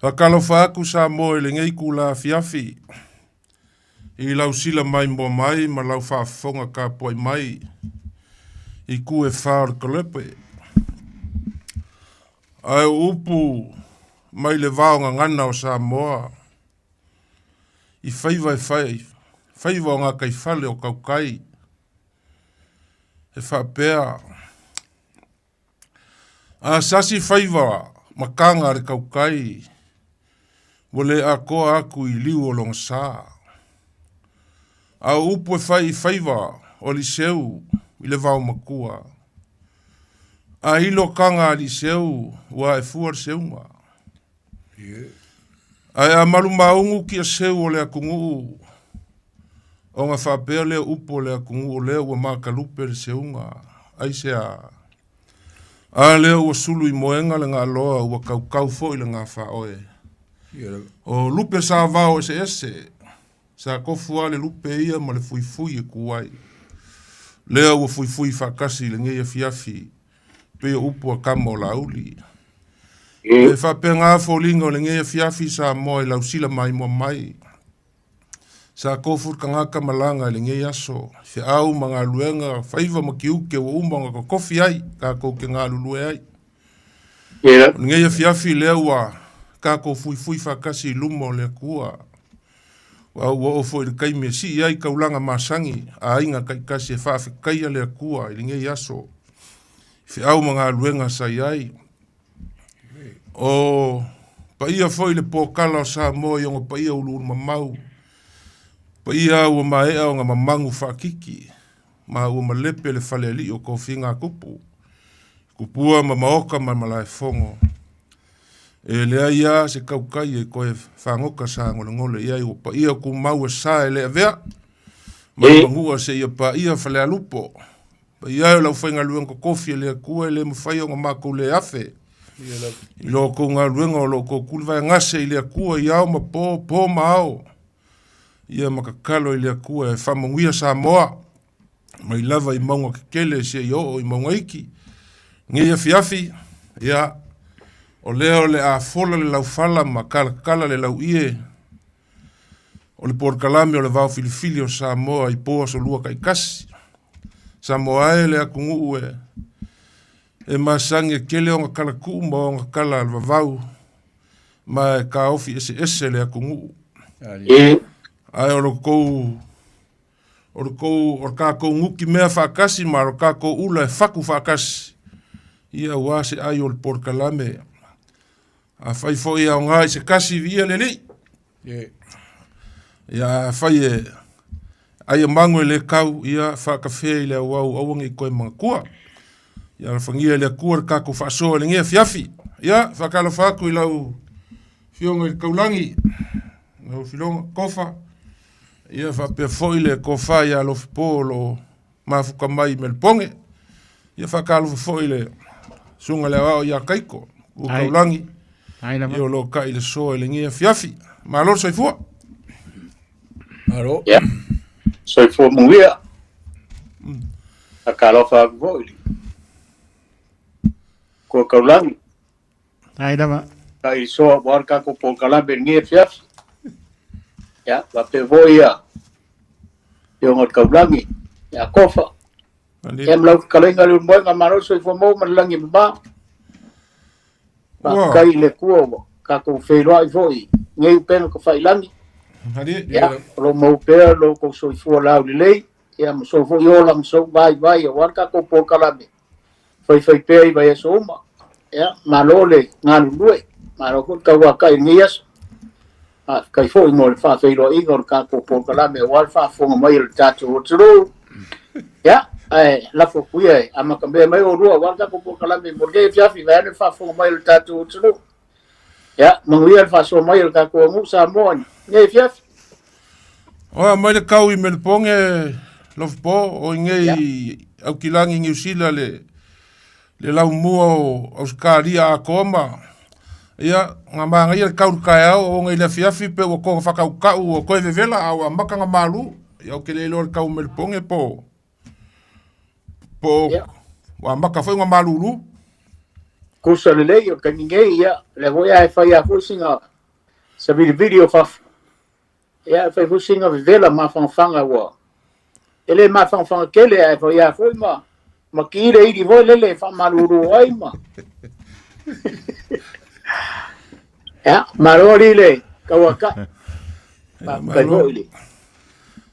Faatalofa atu Samoa i lenei itula afiafi i lau sila maimoa mai ma lau faafofoga tapuai mai i itu e fa o le kalepe. Ae o upu mai le vao gagana o Samoa i faiva e fai, faiva o gataifale o tautai e faapea, A sasi faiva ma taga a le tautai, ua le atoa atu i liu o lona sa. A o upu e fai i faiva o Aliiseu i le vaomatua, a ilo taga a Aliiseu ua ae fua le seuga. Ae a malumaunu tiaseu o le atunuu, ona faapea lea upu o le atunuu o lea ua matalupe le seuga. Aisea? A lea ua sulu i moega le galoa ua kaukau foi le gafaoe. O lupe sa vao eseese, sa tofu lava le lupe ia ma le fuifui e tu ai. Lea ua fuifui faatasi i lenei afiafi pei o upu a tama o Laauli. E faapena foliga o lenei afiafi Samoa i lau sila maimoa mai. Sa tofu le tagata malaga i lenei aso, i feau ma galuega, faiva ma tiute ua uma ona totofi ai tatou te galulue ai. O lenei afiafi lea ua tatou fuifui faatasi i luma o le Atua. Aua ua oo foi i le taimi e sii ai taulaga masani a aiga taitasi e faafetaia le Atua i lenei aso i feau ma galuega sa i ai. O paia foi le pokala o Samoa i ona paia uluulu mamau, paia ua maea ona mamagu faakiki ma ua malepe le falealii o tofiga a tupu, tupua ma maota ma malaefono. E leai lava se tautai e toe fagota sagolegole i ai, ua paia tumau e sa e le avea, mai Manua seia paia Falealupo. Paia e o le aufaigaluega totofi a le Atua e le mafai ona matou le afe i lo outou galuega o lo o outou tulivaegase i le Atua i ao ma po, po ma ao, ia ma tatalo i le Atua e faamanuia Samoa mai lava i mauga tetele seia oo i mauga iti. Nei afiafi, ia, o lea o le a fola le laufala ma talatala le lauie o le polokalame o le vao filifili o Samoa i po aso lua taitasi. Samoa e le atunuu e, e masani e tele ona talatuu ma ona tala a le vavau ma e taofi eseese le atunuu. Ae o lo tou o le tou o le tatou nuti mea faatasi ma lo tatou ula e fatu faatasi ia aua se ai o le polokalame. Afai foi e aoga i se tasi viia le Alii. Ia afai e ai a mago e le kau, ia faakafea i le auau aua ne i toe manatua. Ia alofagia e le Atua le tatou faasoa i lenei afiafi. Ia faatalofa atu i lau Afioga i le Taulagi, lau Afioga Tofa, ia faapea foi le tofa ia Alofipo o lo o mafuta mai i Melepone. Ia faatalofa foi i le susuga i le aoao ia Kaiko, ua taulagi, ia o lo o kai le soa i lenei afiafi. Malo le soifua. Malo. Yeah. Soifua manuia. Faatalofa atu foi i le Kua Taulagi. Ai lava. Kai i soa aua le tatou polokalame i lenei afiafi. Ia, faapea foi ia Afioga i le Taulagi, ia Kofa. Ia ma lau fetalaiga le Ulumoega, malo le soifua maua ma le lagi e mama. Faafetai i le Atua ua tatou feiloai foi i nei upega tafailagi. Ia, o lo o maua pea lo outou soifua laulelei, ia ma sou foi ola ma sou vaivai aua le tatou polokalame faifai pea i vaiaso uma. Ia, malo le galulue, malo foi le tauakai i lenei aso. Faafetai foi mo le faafeiloaiga o le tatou polokalame aua le faafofoga mai o le tatou atunuu. Ia, ae lafo atu ia e amatamea mai oulua aua le tatou polokalame mo lenei afiafi vaeane le faafofoga mai o le tatou atunuu. Ia, manuia le faasoa mai o le tatou atunuu Samoa i lenei afiafi. Oa mai le kau i Melbourne Lofipo o i nei Aukilani Niu Sila le le laumua o Ausetalia atoa ma ia na manaia le kau i le taeao ona i le afiafi pe ua toe faatautau ua toe vevela a ua amata ona malu. Ia ou te le iloa i le kau o Melbourne po o ua amata foi ona malulu. Kusa lelei o le taimi nei, ia, lea foi a e fai lava foi sina Savilivili o fafo. Ia, e fai foi sina vevela mafanafana ua e le mafanafana tele ae fai lava foi ma ma ki le ili foi lele e faamalulu ai ma Ia, malo alii le tauatai. Faafetai foi i le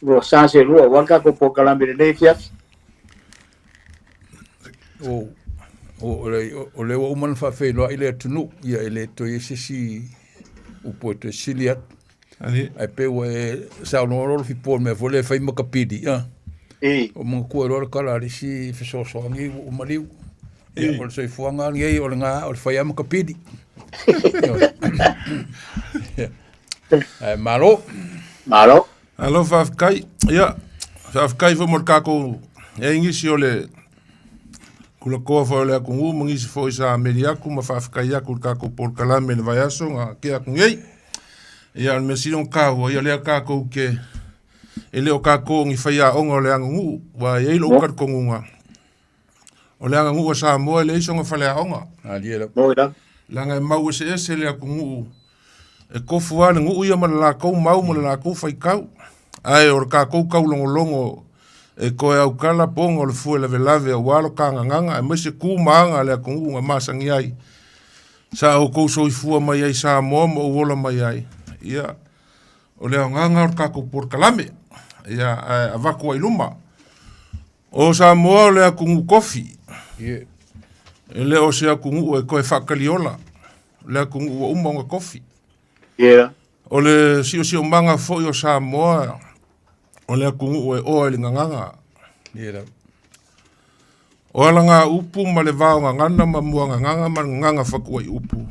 lua sa selua aua le tatou polokalame i lenei afiafi. O, o, o lea ua uma ona faafeiloai le atunuu, ia e le toe i ai se isi upu e toe sili atu. Ae pei ua e saunoa loa Lofipo i le mea foi lea e fai ma kapili, a. Ua manatua ai loa le tala a le isi fesoasoani ua ou maliu. Ia, o le soifuaga lava lenei o lena o le fai lava ma kapili. Ae malo. Malo. Malo faafetai. Ia, faafetai foi mo le tatou e ai nisi o le kulakoa foi o le atunuu ma nisi foi sa meli atu ma faafetai atu i le tatou polokalame i le vaiaso na tea atu nei. Ia, o le mea sili ona taua, ia lea tatou te, e le o tatou o ni faiaoga o le aganuu, aua e i ai lou talitonuga, o le aganuu a Samoa e leai sona faleaoga. Leaga e mau eseese le atunuu, e tofu lava le nuu ia ma le latou mau ma le latou faitau. Ae o le tatou taulogologo e toe autala poga o le fue lavelave aua lo ta gagana aemaise tu ma aga a le atunuu na masani ai. Sa outou soifua mai ai Samoa ma ou ola mai ai. Ia, o le aogaga o le tatou polokalame. Ia, ae avatu ai i luma. O Samoa o le atunuu tofi. E le o se atunuu e toe faataliola. O le atunuu ua uma ona tofi. O le siosiomaga foi o Samoa, o le atunuu e oa i le gagana. O alagaupu ma le vaogagana ma muagagana ma le gagana fatuaiupu.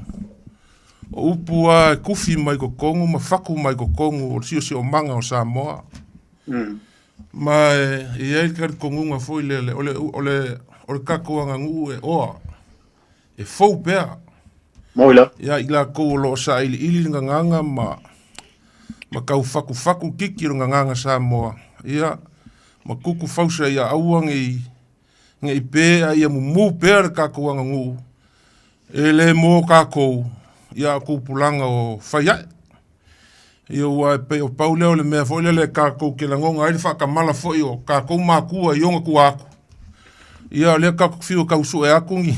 O upu lava e kufi mai totonu ma fatu mai totonu o le siosiomaga o Samoa. Ma e i ai le talitonuga foi lele, o le, o le, o le tatou aganuu e oa, e fou pea. Moi la. Ia i latou o lo o sailiili le gagana ma, ma tau fatufatu kiki o le gagana Samoa, ia, ma tutu fausa ia aua nei, nei pe a ia mumu pea le tatou aganuu, e le mo tatou, ia a o tupulaga o fai ae. Ia aua e pei o pau lea o le mea foi lele tatou te lagona ai le faatamala foi o tatou matua i ona tua atu. Ia o lea tatou te fiu e tau sue atu ni,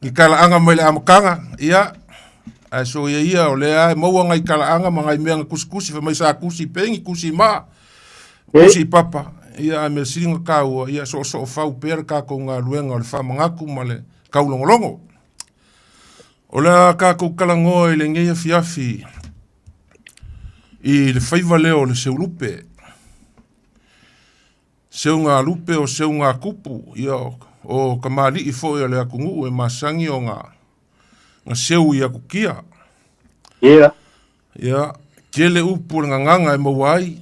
ni talaaga mai le amataga, ia, ae soia ia o lea e maua nai talaaga ma nai mea na tusitusi, fai mai sa tusi pei ni tusi maa, tusi i papa, ia ae mea sili ona taua, ia soosoofau pea le tatou galuega o le faamanatu ma le taulogologo. O le a tatou talanoa i lenei afiafi i le faiva lea o le seulupe. Seugalupe o seugatupu, ia o kamali'i foi o le atunuu e masani ona na seu i atutia. Ia, tele upu o le gagana e maua ai,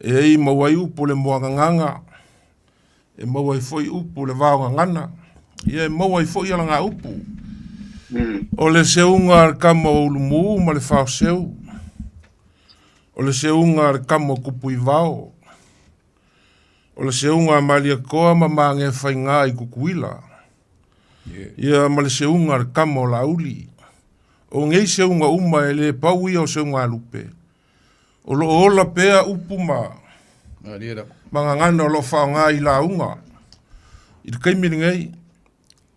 e ai maua ai upu o le moagagaga, e maua ai foi upu o le vaogagana, ia e maua ai foi alagaupu. O le seuga a le tama o Ulumu ma le Faoseu, o le seuga a le tama o Tupuivao, o le seuga a Malietoa ma Magefaiga i Tutuila, ia ma le seuga a le tama o Laauli. O nei seuga uma e le pau ia o seugalupe, O lo o ola pea upu ma ma gagana o lo o faaaoga i lauga i le taimi lenei.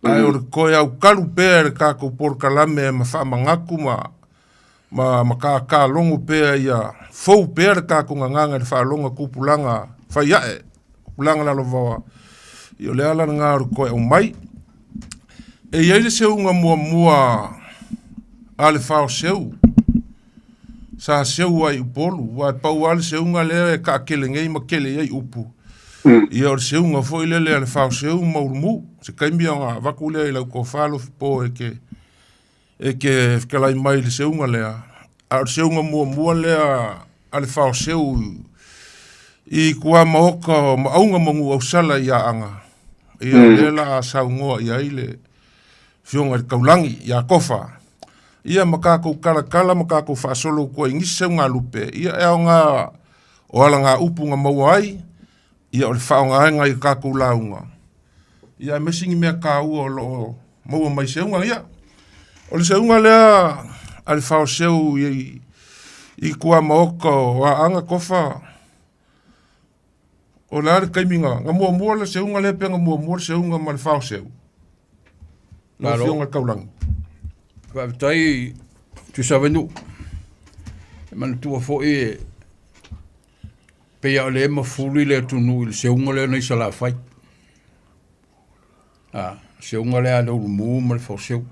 Ae o le toe aukalu pea e le tatou polokalame ma faamanatu ma ma ma kākālogo pea ia fou pea le tatou gagana i le faalogo a tupulaga fai ae, tupulaga lalovaoa. Ia o le ala lena o le toe aumai. E i ai le seuga muamua a le Faoseu Sa seu ai i Upolu, aua e pau lava le seuga lea e taatele nei ma tele i ai upu. Ia o le seuga foi lele a le Faoseu ma Ulumu. Se taimi ona avatu lea i lau tofa Alofipo e te, e te fetalai mai i le seuga lea. A o le seuga muamua lea a le Faoseu i tuamaota o Maauga ma Nuuausala i Aana, ia o lea o le a saunoa i ai le Afioga i le Taulagi ia Tofa. Ia ma tatou talatala ma tatou faasolo atu ai i nisi seugalupe, ia e aoga o alagaupu na maua ai, ia o le faaaogaina i tatou lauga, ia aemaise ni mea taua o lo o maua mai seuga ia. O le seuga lea a le faoseu i, i tuamaota o Aana Tofa, o le a le taimi na, na muamua le seuga lea pe na muamua le seuga ma le faoseu? Lau Malo. Afioga i le Taulagi. Faafetai Tuisavainuu. E manatua foi e pei lava o lea e mafuli le atunuu i le seuga lea nai Salafai. A, seuga lea a le Ulumu ma le Faoseu.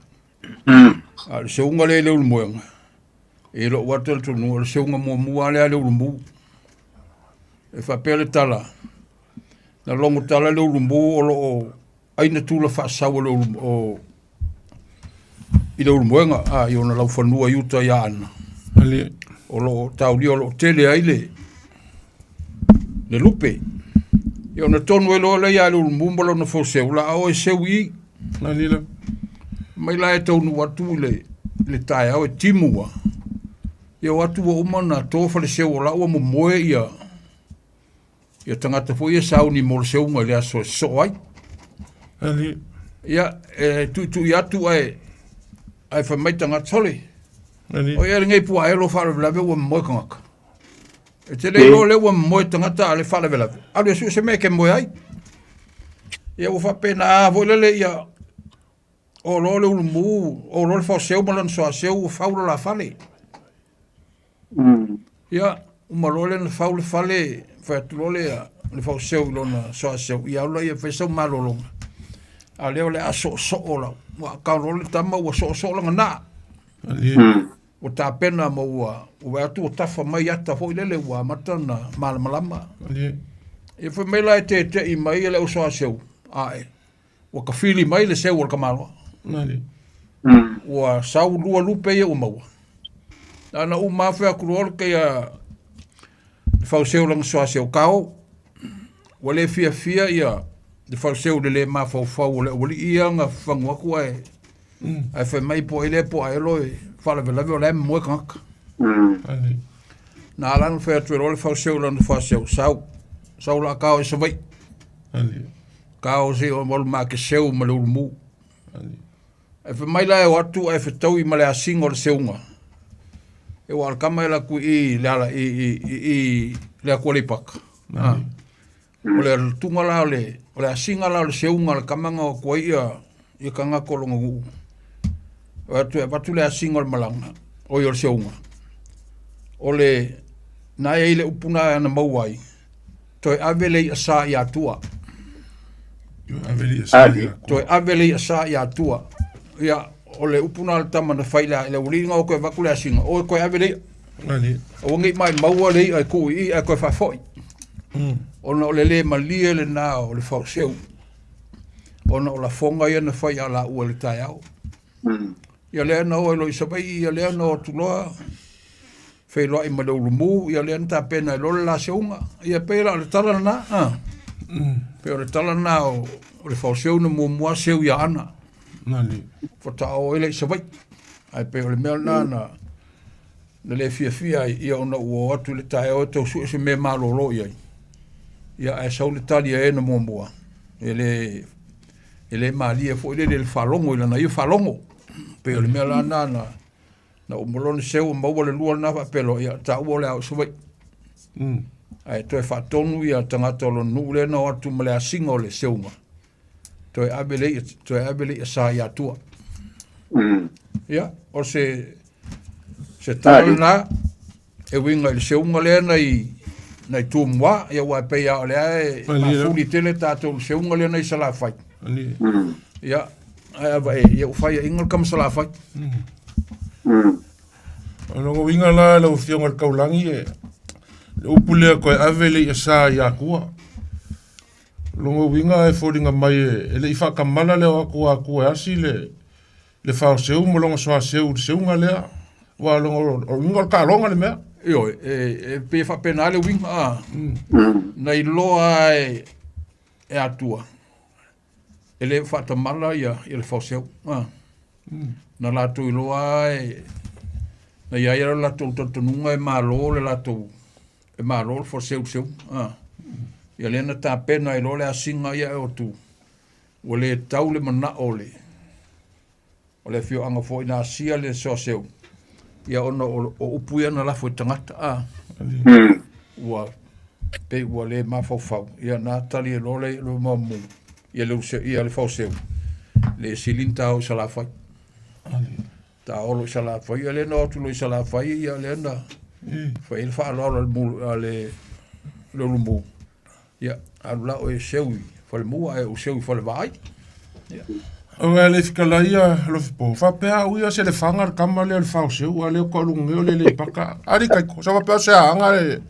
A o le seuga lea i le Ulumoega, e lou atu talitonuga, o le seuga muamua lava lea a le Ulumu. E faapea le tala, na logo tala le Ulumu o lo o aina tula faasau o le Ulumu, o, i le Ulumoega, a, i ona laufanua i uta i Aana. Ali. O lo o taulia o lo o tele ai le, le lupe. Ia ona tonu ai loa lea ia le Ulumu ma lona fauseu, la a o e seu i i. Nani la. Mai la e taunuu atu i le, le taeao e timu ua. Ia o atu ua uma ona to faleseu o la ua momoe ia ia tagata foi ia sauni mo le seuga i le aso e sosoo ai. Ali. Ia e tuitui atu ae ae fai mai tagata sole. Ali. O ia lenei puaelo faalavelave ua momoe tagata. E te le iloa lea ua moe tagata a le faalavelave. Alu e sue se mea e ke moe ai. Ia ua faapena foi lele ia o loa le ulumu, o loa le faoseu ma lona soaseu ua fau lo la fale. Ia, uma loa lea na fau le fale, fai atu loa le, le faoseu i lona soaseu, ia alu laia e fai sau malologa. A lea o le a soosoo lau, ua kau loa le tama ua soosoo lana naa. Ali. Ua tapena ma ua ua vaai atu ua tafa mai ata foi lele ua amata ona malamalama. Ia fai mai la e tete'i mai le ausoaseu, ae ua tafili mai le seu o le tamaloa. Ua sau lua lupe ia ua maua. Na ona uma lava fai atu loa le keia le fauseu lana soaseu kao. Ua le fiafia ia le fauseu i le le mafaufau o le aualii ia na fafagu atu ae Ae fai mai po o ai lea po o Aelo e faalavelave o la e momoe tagata. Na ala ona fai atu e loa le fauseu i lana faaseu, sau, sau la kao i Savaii. Kao se i o alu ma ke seu ma le ulumu. Ae fai mai la e o atu ae fetaui ma le asiga o le seuga. E ua o le kama e alu atu i i le ala i i i i le atu Aleipata. Ah. O le alutuga la o le, o le asiga la o le seuga a le kama na o atu ai ia, ia tagata o lona nuu. O atu e avatu le asiga o le malaga, oi o le seuga. O le, na e i le upu na na maua ai, toe ave le i'a sa i Atua. Toe ave le i'a sa i Atua. Ia, o le upu na a le tama na fai le, le aualii na o toe avatu le asiga, o toe ave le i'a. Aua ne i maumau le i'a e tuu i i ae toe faafoi. Ona o le le malie lena o le faoseu. Ona o lafoga ia na fai ia laua i le taeao. Ia lea na o ai loa i Savaii, ia lea na o atu loa feiloai ma le Ulumu, ia lea na tapena ai loa le la seuga. Ia pei la o le tala lena, a. Pei o le tala lena o le faoseu na muamua seu ia Aana. Faatoa oo ai lea i Savaii. Ae pei o le mea lena na na le fiafia ai, ia ona ua o atu i le taeao e tau sue se mea e malolo i ai. Ia ae sau le tali a e na muamua, e le, e le malie foi lele i le faalogo i lana ia faalogo. Pei o le mea la na, na, na uma loa ona seu maua le lua lena faapea loa, ia taua o le a oo i Savaii. Ae toe faatonu ia tagata o lona nuu lea na o atu ma le asiga o le seuga, toe ave le i'a, toe ave le i'a sa i Atua. Ia, o se, se tala lena e uiga i le seuga lea nai, nai Tumua, ia aua e pei lava o lea e mafuli tele tatou i le seuga lea nai Salafai. Ia, ae ava e, ia ua faiaina le tama Salafai. O lona uiga la lau Afioga i le Taulagi, e, le upu lea toe ave le i'a sa i Atua. O lona uiga e foliga mai e le i faatamala le o atu a Atua e asi le, le faoseu ma lona soaseu i le seuga lea. Aua o lona o uiga o le taaloga le mea. Ioe, e, e pei e faapena le uiga, a. Na iloa e, e Atua, e le faatamala ia, ia le faoseu. A. Na latou iloa e, na i ai le latou talitonuga e malo le latou, e malo le faoseu i le seuga. A. Ia lea na tapena ai loa le asiga ia e o atu, ua le tau le manao o le, o le afioaga foi na asia le soaseu. Ia ona o upu ia na lafo i tagata a. Ua pei ua le mafaufau, ia na tali e loa le mamu, ia le use, ia le faoseu, le sili ni ta o i Salafai. Ta olo i Salafai, ia le na o atu loa i Salafai, ia lea na fai ai le faaaloalo a le mulu, a le Ulumu, ia alu la oe e seu i Falemua ae ou seu i Falevaai. Ia. Ua le fikala ia Lofipo, faapea au ia se lefaga le kama lea o le faoseu, a lea ua tauluga nei o le Aleipata. Ali Kaiko, sa faapea o se aanga le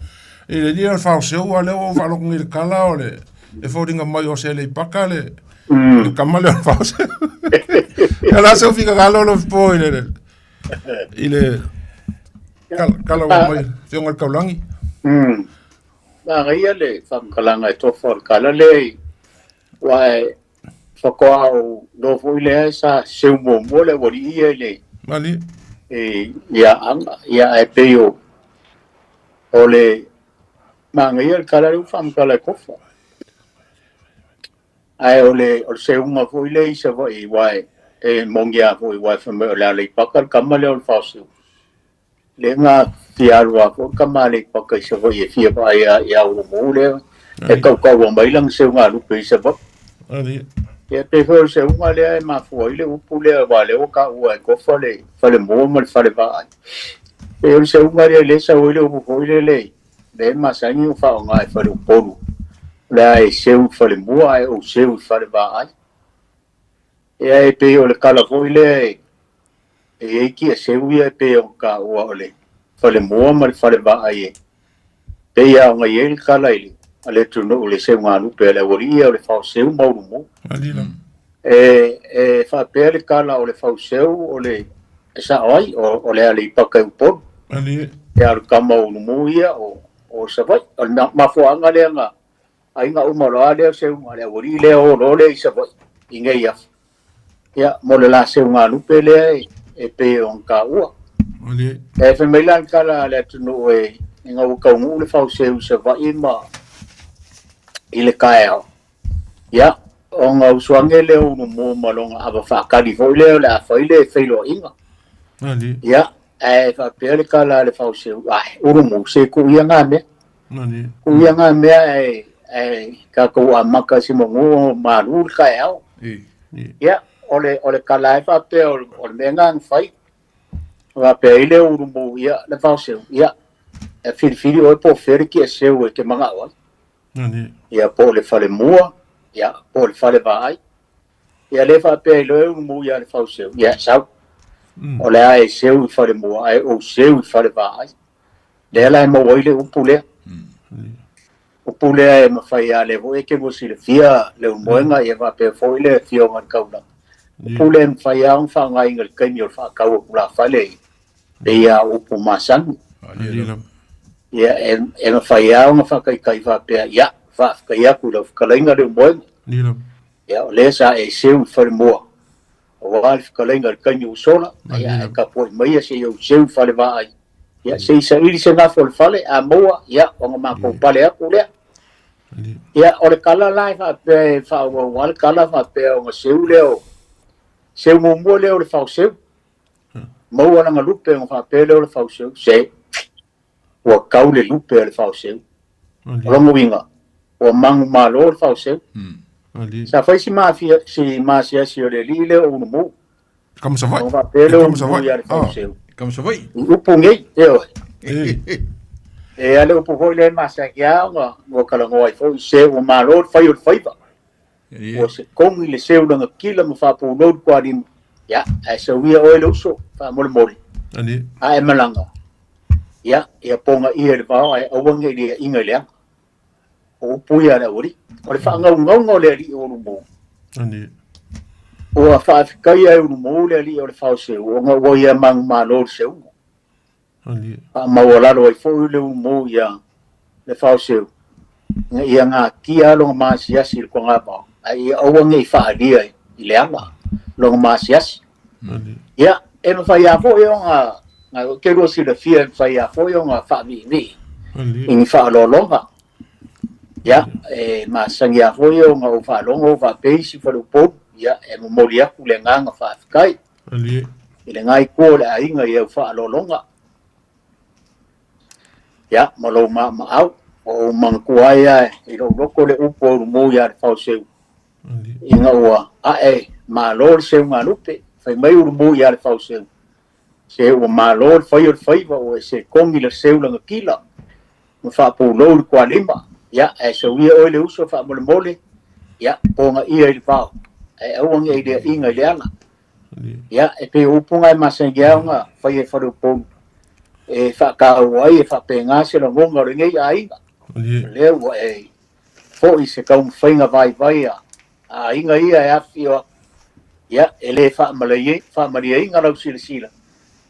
i le alii o le faoseu, a lea ua ou faalogo nei i le tala o le e foliga mai o se Aleipata le le kama lea o le faoseu. Ia la se finagalo Lofipo i le i le tala ua mai afioga i le Taulagi. Manaia le faamatalaga e tofa o le tala lea aua e faatoa ou iloa foi lea sa seu muamua le aualii ia i le Mali. I Aana ia ae pei o o le manaia le tala lea ua faamatala e tofa. Ae o le o le seuga foi lea i Savaii aua e moni lava foi aua e fai mai o le Aleipata le tama lea o le Faoseu. Lea na fia alu lava foi le tama Aleipata i Savaii e fia vaai ia Ulumu lea e tautaua mai lana seugalupe i Savaii. Ia pei foi o le seuga lea e mafua ai le upu lea aua o lea ua taua e Tofa le falemua ma le falevaai. Pei o le seuga lea lea e sau ai le upu foi lele lea e masani ona faaaoga e faleupolu, o le a e seu i falemua ae ou seu i falevaai. Ia e pei o le tala foi lea e e i ai kiaseu ia e pei ona taua o le falemua ma le falevaai e pei lava ona i ai le tala i le a le atunuu i le seugalupe a le aualii ia o le faoseu ma Ulumu. E, e faapea le tala o le faoseu o le e sao ai o le Aleipata i Upolu. E a o le tama o Ulumu ia o Savaii. O le mafuaaga lea na aiga uma loa lea o seuga le aualii lea o loa lea i Savaii i nei aso. Ia, mo le la seugalupe lea e pei ona taua. E fai mai la le tala a le atunuu e ina ua taunuu le faoseu i Savaii ma i le taeao, ia, ona usu ane lea o Ulumu ma lona ava faatali foi lea o le a fai le feiloaiga. Ia, ae faapea le tala a le faoseu, ai, Ulumu, se tuu ia na mea. Tuu ia na mea ae, ae tatou amata se manu o malu le taeao. Ia, o le tala e faapea o le mea na na fai. Faapea ai le Ulumu, ia, le faoseu, ia, e filifili oe po o fea le kiaseu e te manao ai. Ia, po o le falemua, ia, po o le falevaai. Ia le faapea i loe Ulumu ia le faoseu, ia, sau. O le a e seu i falemua, ae ou seu i falevaai. Lea la e maua ai le upu lea. Upu lea e mafai lava lea foi e te lua silafia le Ulumoega ia faapea foi le afioga i le Taulaga. Upu lea e mafai lava ona faaaogaina i le taimi o le faatau o tulafale e pei lava o upu masani. Ia e mafai lava ona faataitai faapea, ia, faafetai atu i lau fetalaiga le Ulumoega. Ia, o lea sa e seu i falemua aua le fetalaiga i le taimi ua sola, ia, ae tapuai maia se i ou seu i falevaai. Ia, se i saili se gafa o le fale, a maua, ia, ona matou pale atu lea. Ia, o le tala la e faapea e faaauau lava le tala faapea ona seu lea o, seu muamua lea o le faoseu. Maua lana lupe ona faapea lea o le faoseu, se, ua tau le lupe a le faoseu. O lona uiga, ua manumalo le faoseu. Sa fai si mafia, si masiasi o le alii lea o Ulumu. Kama Savaii. Ona faapea lea o Ulumu ia le faoseu. Kama Savaii. I upu nei, e oe. E a le upu foi lea e masani lava ona ua talanoa ai foi, se ua malo le fai o le faiva. Ua se kogi le seu lagatila ma faapulou le tualima. Ia, ae sau ia oe le uso, faamolemole. A e malaga, ia, ia pogaia i le vao ae aua ne i liaina i le aga. O upu ia a le aualii. O le faagaugauga o le alii o Ulumu, ua faafetaia e Ulumu le alii o le Faoseu ona ua ia manumalo i le seuga. Faamaualalo ai foi le Ulumu ia le Faoseu ina ia gatia lona maasiasi i le togavao, ae ia aua ne i faaalia i le aga lona maasiasi. Ia, e mafai lava foi ona, ou te lua silafia e mafai lava foi ona faaviivii i ni faaaloaloga. Ia, e masani lava foi ona ou faalogo o faapea isi faleupolu, ia, e momoli atu le agaga faafetai. I lena itu o le aiga i au faaaloaloga, ia, ma lou maamaau. Ua ou manatua ai lava i lou loto le upu a Ulumu ia Lefaoseu, ina ua ae malo le seugalupe, fai mai Ulumu ia Lefaoseu, Se ua malo le fai o le faiva, ua e seletogi le seu lagatila ma faapulou le tualima, ia, ae sauia oe le uso faamolemole, ia, pogaia i le vao, ae aua ne i liaina i le ala. Ia, e pei o upu na e masani lava ona fai e Faleupolu e faataua ai, e faapena se lagona o lenei aiga. O lea ua e foi se taumafaiga vaivai a aiga ia e afifio atu, ia, e le faamalieina lau silasila,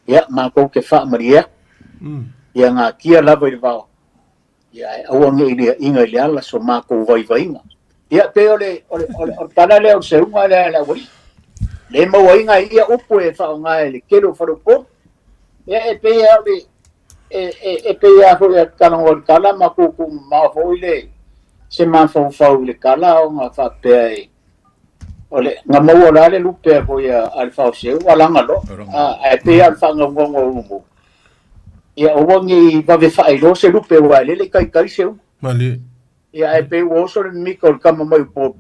ia, matou te faamalie atu, ia natia lava i le vao, ia, ae aua ne i liaina i le ala so matou vaivaiga. Ia, pei o le, o le, o le, o le tala lea o le seuga lea a le aualii. Le mauaina ai ia upu e faaaoga e le tele o faleupolu. Ia, e pei lava o le, e, e, e pei lava foi a talanoa i le tala ma tuutuumamao foi le, se mafaufau i le tala ona faapea e, o le, na maua la le lupe a foi a le Faoseu, a laga loa, a, ae pei lava o le faagaugauga o Ulumu, ia aua ne i vave faailoa se lupe aua e lele taitai se upu. Malie. Ia ae pei ua oso le mimita o le tama mai Upolu.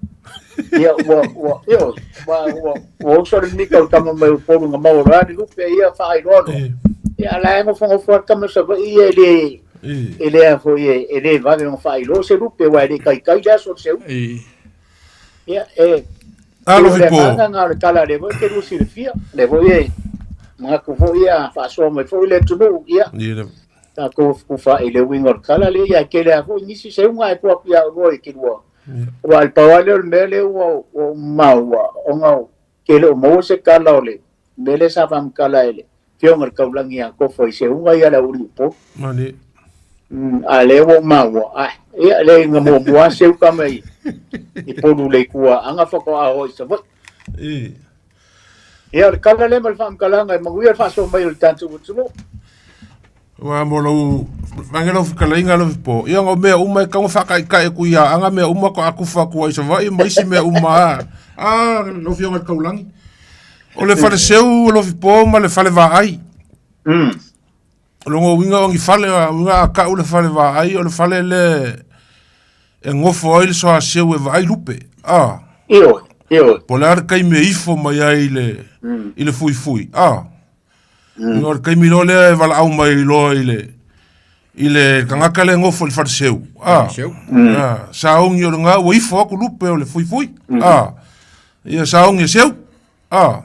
Ia ua ua ioe, ua ua ua oso le mimita o le tama mai Upolu na maua loa le lupe ia faailoa loa. Ia a la e nofonofo lava le tama Savaii ia e le e le a foi e, e le vave ona faailoa se lupe aua e le taitai le aso o le seu. Ia e Alo o le fipo. agaga lena o le tala lea foi e te lua silafia, lea foi e manatu foi ia faasoa mai foi le atunuu, ia tatou fufa i le uiga o le tala lea, ia tele lava foi nisi seuga ae tuu atu ia oulua i te lua. Aua o le pau lava lea o le mea lea ua ou maua, ona ke le o maua se tala o le mea lea sa faamatala e le Afioga i le Taulagi ia Tofa i seuga ia le aualii Upolu. Malie. A lea ua ou maua, ai, ia lea na muamua lava seu tama i Upolu le ituaaga faatoa oo i Savaii. Ia, o le tala lea ma le faamatalaga e manuia le faasoa mai o le tatou atunuu. Aua mo lou mange lau fetalaiga lau po. Ia o mea uma e tau faataitai atu ia Aana mea uma ko akufa atu ai Savaii ma isi mea uma a. Ah, lau Afioga i le Taulagi. O le faleseu o Lofipo ma le fale vaai. O lona uiga o ni fale, uiga a tau le fale vaai, o le fale le e gofo ai le soaseu e vaai lupe. Ah. Ioe, ioe. Po o le a le taimi e ifo mai ai i le, i le fuifui. Ah. O le taimi loa lea e valaau mai loa i le i le tagata lea e gofo i le faleseu. Ah. Ah, saogi o lena ua ifo atu lupe o le fuifui. Ah. Ia saogi e seu. Ah.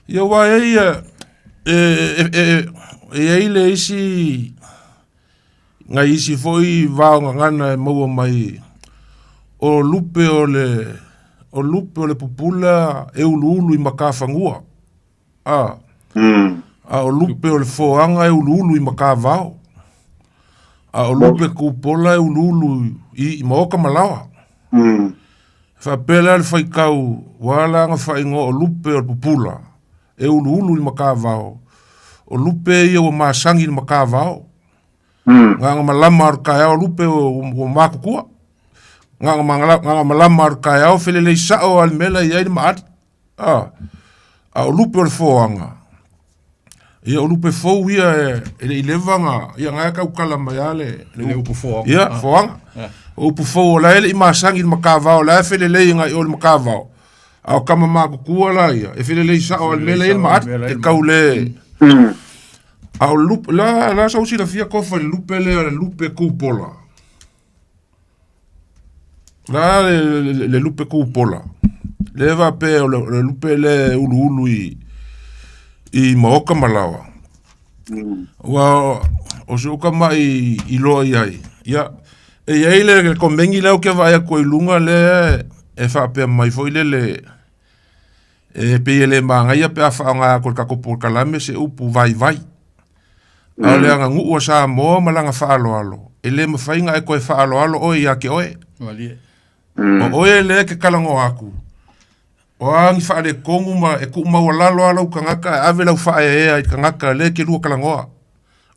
Ia aua e i ai e e i ai le isi nai isi foi vaogagana e maua mai o lupe o le o lupe o le pupula e uluulu i matafanua. A. A o lupe o le foaga e uluulu i matavao. A o lupe kupola e uluulu i maoka ma laoa. Faapea la le faitau ua ala ona faaigoa o lupe o le pupula e uluulu i matavao, o lupe ia ua masani i le matavao. Na ona malama o le taeao lupe ua matutua. Na ona malama o le taeao felelei sao lava i le mea la e i ai le maali. A, a o lupe o le foaga, ia o lupe fou ia e le i leva na, ia na e tautala mai lava le, le upu foaga. Ia, foaga. O upu fou o la e le i masani i le matavao, o la e felelei agai i o i le matavao. A o tama matutua la ia, e felelei sao lava i le mea la e i ai le maali, e tau le... A o lupe, la sa ou silafia Tofa i le lupe lea, le lupe kupola. La le lupe kupola. Le faapea o le lupe lea e uluulu i maoka ma laoa. Aua o si ou tamai iloa i ai, ia, e i ai le komeni lea ou te vaai atu ai i luga lea e faapea mai foi lele, e pei e le manaia pe a faaaoga atu e le tatou polokalame se upu vaivai. A o le aganuu a Samoa ma lana faaaloalo, e le mafai ona e toe faaaloalo oe ia te oe. O oe lea e te talanoa atu, o a ni faaletonu ma e tuumaualalo lava lou tagata ae ave lau faaeaea i le tagata lea e te lua talanoa.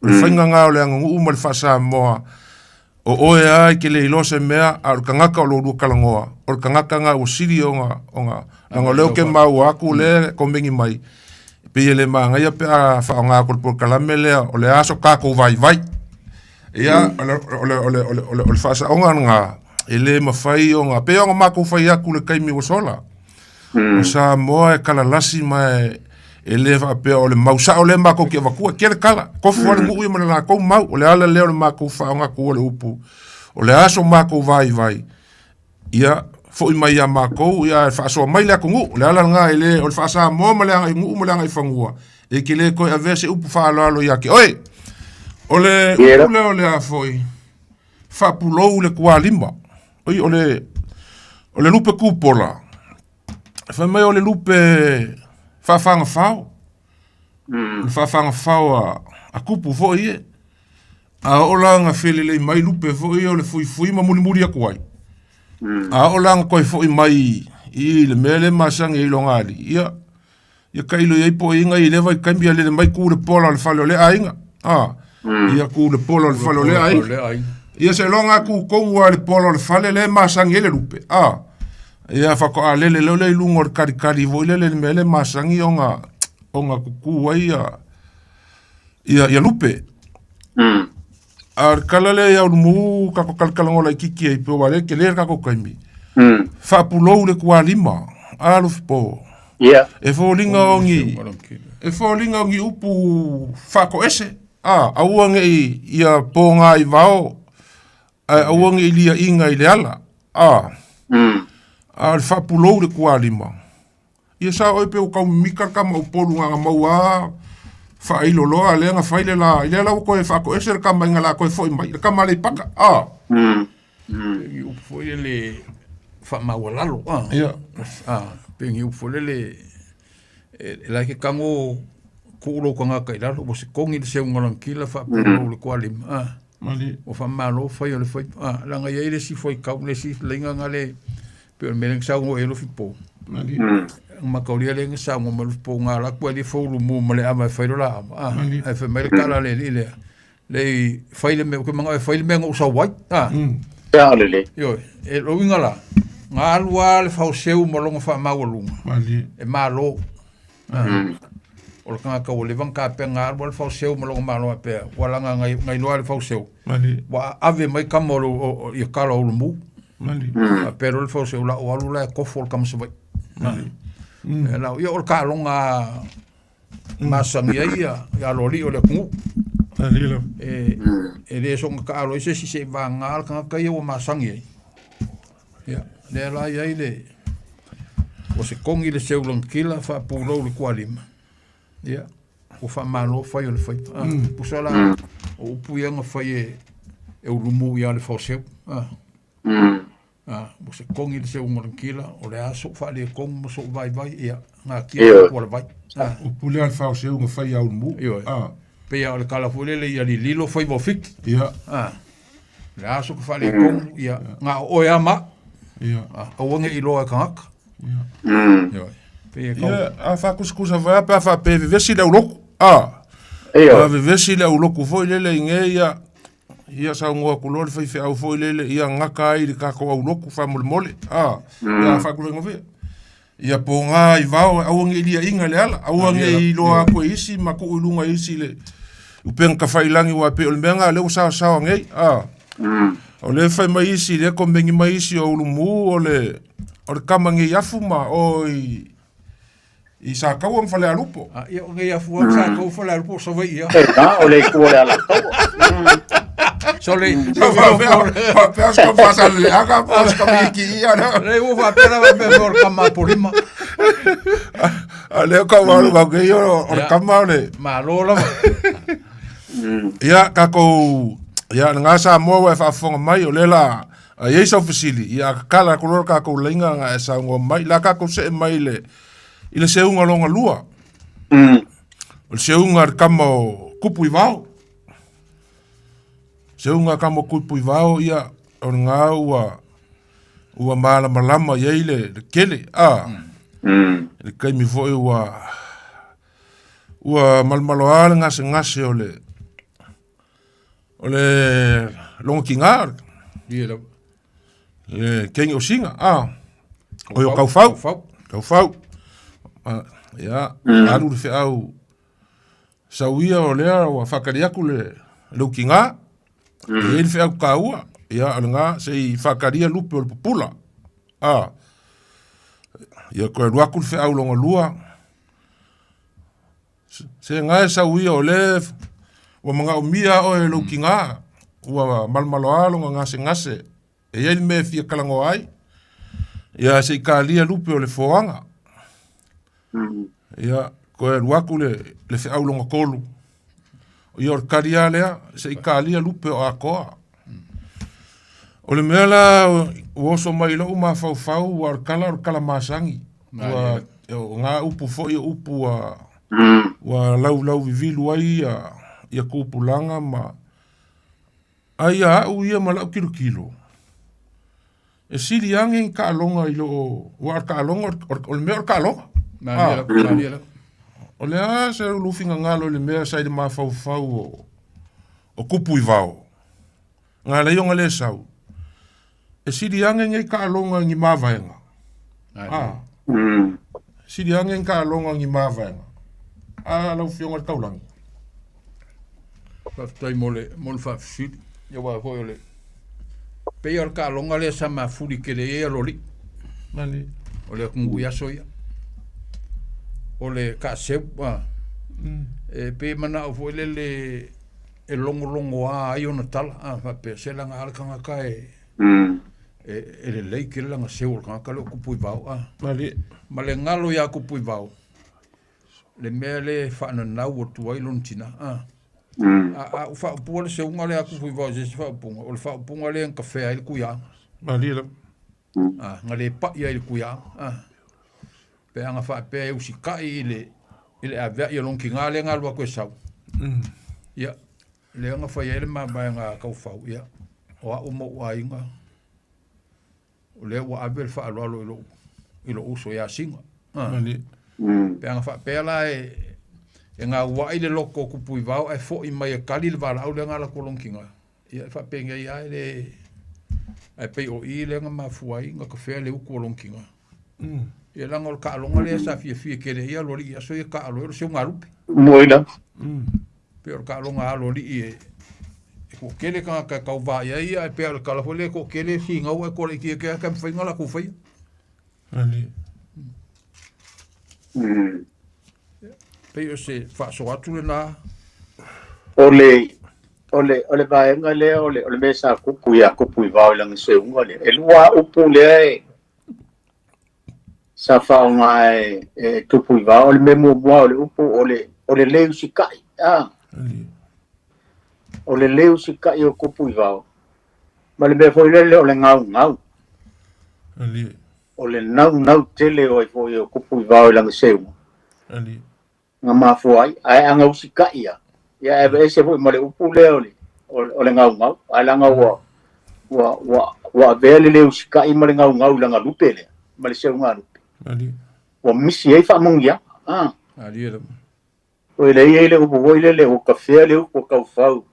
O le faiga lena o le aganuu ma le faa-Samoa, o oe lava e te le iloa se mea, a o le tagata o lo lua talanoa, o le tagata lena ua sili ona, leaga o lea ou te maua atu o lea e komeni mai, Pei e le manaia pe a faaaoga atu le polokalame lea o le aso tatou vaivai. Ia, o le, o le, o le, o le, o le, o le faasaoga lena, e le mafai ona, pei ona matou fai atu i le taimi ua sola. O Samoa e kalalasi ma e, e le faapea o le mau sao lea matou te avatua, e tele kala. Tofu lava le nuu ia ma le latou mau. O le ala lea o le matou faaaoga atu o le upu, o le aso matou vaivai, ia foi mai ia matou, ia ae faasoa mai le atunuu. O le ala lena, e le o le faa-Samoa ma le agai nuu ma le agai fanua, e te le toe avea se upu faaaloalo ia te oe. O le upu lea o le a foi, faapulou le tualima. Oi, o le, o le lupe kupola, fai mai o le lupe faafagafao. O le faafagafao a, a kupu foi e. A oo la na felelei mai lupe foi ia o le fuifui ma mulimuli atu ai. A oo la na toe foi mai i le mea lea e masani ai i Logalii, ia, ia tailo i ai poiga i lea vaitaimi ia lele mai tu le pola o le fale o lea aiga. A, ia tu le pola o le fale o lea aiga. Ia seiloga a tu tonu lava i le pola o le fale lea e masani ai le lupe. A, ia faatoa lele loa lea i luga o le kalikali foi lele i le mea lea e masani ona, ona tutu ai ia, ia, ia lupe. A o le tala lea ia Ulumu tatou talatalanoa laitiiti ai pei aua o lea e tele le tatou taimi. Faapulou le tualima, a Alofipo. Ia. E foliga o ni e foliga o ni upu faatoese, a aua ne i ia pogā i vao ae aua ne i liaina i le ala, a. A o le faapulou le tualima. Ia sa oe pe ua tau mimita le tama Upolu na na maua a faailo loa lea na fai le la i lea la ua toe faatoese le tama ina la toe foi mai le tama Aleipata a. Pei upu foi lele faamaualalo a. Ia. A, pei ni upu foi lele e la ke tago tuu lou tagata i lalo ua se kogi le seuga o lanakila faapulou le tualima a. Malie. Ua faamalo fai o le faiva a, leaga e i ai le isi fuaitau le isi laina na le pei o le mea lea na saunoa i ai Lofipo. Malie. Mataulia lea na saunoa mai Lofipo na alu atu ai le foulumu ma le ava e fai lo la ava a, ae fai mai le tala a le alii lea, leai fai le mea, ou te manao e fai le mea na ou sau ai a. Ia lelei. Ioe, e lou uiga la, na alu lava le faoseu ma lona faamaualuga. Malie. E malo. O le tagata ua leva ona tapena alu alu faoseu ma lona malo faapea ua laga na iloa e le faoseu ua ave mai tama o ia tala o Ulumu. Faapea loa le faoseu la o alu la e kofo le tama Savaii. Ia o le taaloga masani ai ia aloalii o le atunuu. E le soona taalo ai se isi seia vagana le tagata ia ua masani ai. Ia, lea la i ai le ua se kogi le seu lanakila faapulou le tualima. Ia, ua faamalo fai o le faiva. Ah, pusa la o upu ia na fai e e ulumu ia le faoseu. Ah. Ah, ua se kogi le seu lanakila o le a so'u faaletonu ma so'u vaivai, ia, natia Ioe. ua le vai. Ah. Upu lea a le faoseu na fai ia Ulumu. Ioe. Ah. Pei lava o le tala foi lele ia lililo faiva o Fiti. Ia. Ah. Le a so'u faaletonu, ia, na o oe lava ma au. Ia. Ah, aua ne i iloa e tagata. Ia. Ioe. Pei e tau. Ia, a faakusikusa foi lava pe a faapea e vevesi le aulotu. Ah. Ioe. A vevesi le aulotu foi lele i nei ia, ia saunoa atu loa le faifeau foi lele ia gata ai i le tatou aulotu faamolemole. Ah. Ia faakulaiga Ia pogā i vao, aua ne i liaina i le ala, aua ne i iloa atu e isi ma tuu i luga e isi le upega tafailagi aua e pei o le mea lena lea ua saosaoa nei. A. O lea e fai mai isi, lea e komeni mai isi o Ulumu o le o le tama nei afu ma o i i Sataua ma Falealupo. A, ia o nei afu lava Sataua Falealupo o Savaii lava. E na, o le itu o le Alataua. Sole, Faapea se faasaleleaga po o se kamiki ia lea. Lei ua faapea lava mea o le tama a Polima. A lea ka ua alu kau kei o le tama o le... Malo lava. Ia, tatou... Ia, lena Samoa ua e faafofoga mai, o lea la... A i ai sau fesili, ia, a tatala atu loa le tatou laina na e saunoa mai. La tatou see mai i le, i le seuga lona lua. O le seuga a le tama o Kupu i Vao. Seuga kama kupu i vao ia o lena ua ua malamalama i ai le, le tele a le taimi foi ua ua malomaloa le gasegase o le o le logotiga Ia lava. le kegi o siga a o i o Kaufau Kaufau. Kaufau. Ia, alu le feau sau ia o lea ua faatali atu le le utiga, e i ai le feau taua, ia o lena se i faatalia lupe o le pupula. A, ia toe alu atu le feau lona lua, se na e sau ia o lea ua manaomia oe e lou tiga, ua malomaloa lona gasegase, E i ai le mea e fia talanoa ai, ia se i talia lupe o le foaga. Ia, toe alu atu le, le feau lona tolu. Ia o le tali lava lea, se i talia lupe o Atoa. O le mea la ua oso mai i lou mafaufau, aua o le tala o le tala masani. Ua, o na upu foi o upu ua, ua laulau vivilu ai ia, ia tupulaga ma A ia au ia ma lau tilotilo, e sili age ni taaloga i lo aua o le taaloga o le mea o le taaloga. Malie lava, malie lava. O le a se lou finagalo i le mea sa i le mafaufau o, o kupu i vao. Na ala ai ona le sau. E sili age nei taaloga i ni mavaega. Ah. Sili age ni taaloga i ni mavaega. A lau Afioga i le Taulagi. Faafetai mo le mo le faafesili. Ia aua foi o le pei o le taaloga lea sa mafuli tele i ai aloalii. Mani. O le atunuu i aso ia. O le taaseu a. E pei e manao foi lele e logologoa ai ona tala a faapea se laga a le tagata e e lelei tele lana seu o le tagata lea o Tupuivao a. Mani. Ma le galo ia Tupuivao le mea lea e faananau atu ai lona tina. A, a, a faaupuga le seuga lea a Tupuivao i se isi faaupuga, o le faaupuga lea na tafea ai le tuiaga. Malie lava. A, na le pai ai le tuiaga. A, pe ana faapea e usitai i le, i le aveai o lona tina lea na alu atu e sau. Ia, lea na fai ai le mavaega a Taufau, ia, o au ma ou aiga, o lea ua ave le faaaloalo i lou, i lou uso ia Sina. Ah. Pe ana faapea la e, e gauai le loto o Tupuivao ae foi mai e tali le valaau lea na alu atu lona tina. Ia e faapenei lava e le... Ae pei o i lea na mafua ai na tafea le utu o lona tina. Ia leaga o le taaloga lea sa fiafia tele ai aloalii i aso ia taalo ai o le seugalupe. Moi lava. Pei o le taaloga a aloalii e e toatele tagata e tauva i ai ia ae pei o le tala foi lea e toatele e finau ae toa laiti ake lava mafai ona latou faia. Ali. Pei o se faasoa atu lena. O le o le o le vaega lea o le o le mea sa tupu ia Tupuivao i lana seuga lea. E lua upu lea e sa faaaoga e, e Tupuivao. O le mea muamua o le upu o le o le le usikai. Ah. O le le usikai o Tupuivao. Ma le mea foi lele o le gaugau. Ali. O le naunau tele o ai foi o Tupuivao i lana seuga. Ali. Na mafua ai, ae a gausikai ia, ia e aveese foi ma le upu lea o le, o le gaugau, ae leaga ua, ua, ua, ua avea le le usikai ma le gaugau i lana lupe lea, ma le seugalupe. Ali. Ua misi ai faamanuiaga. Ah. Ali lava. Oi lea i ai le upu foi lele, ua tafea le upu a Taufau,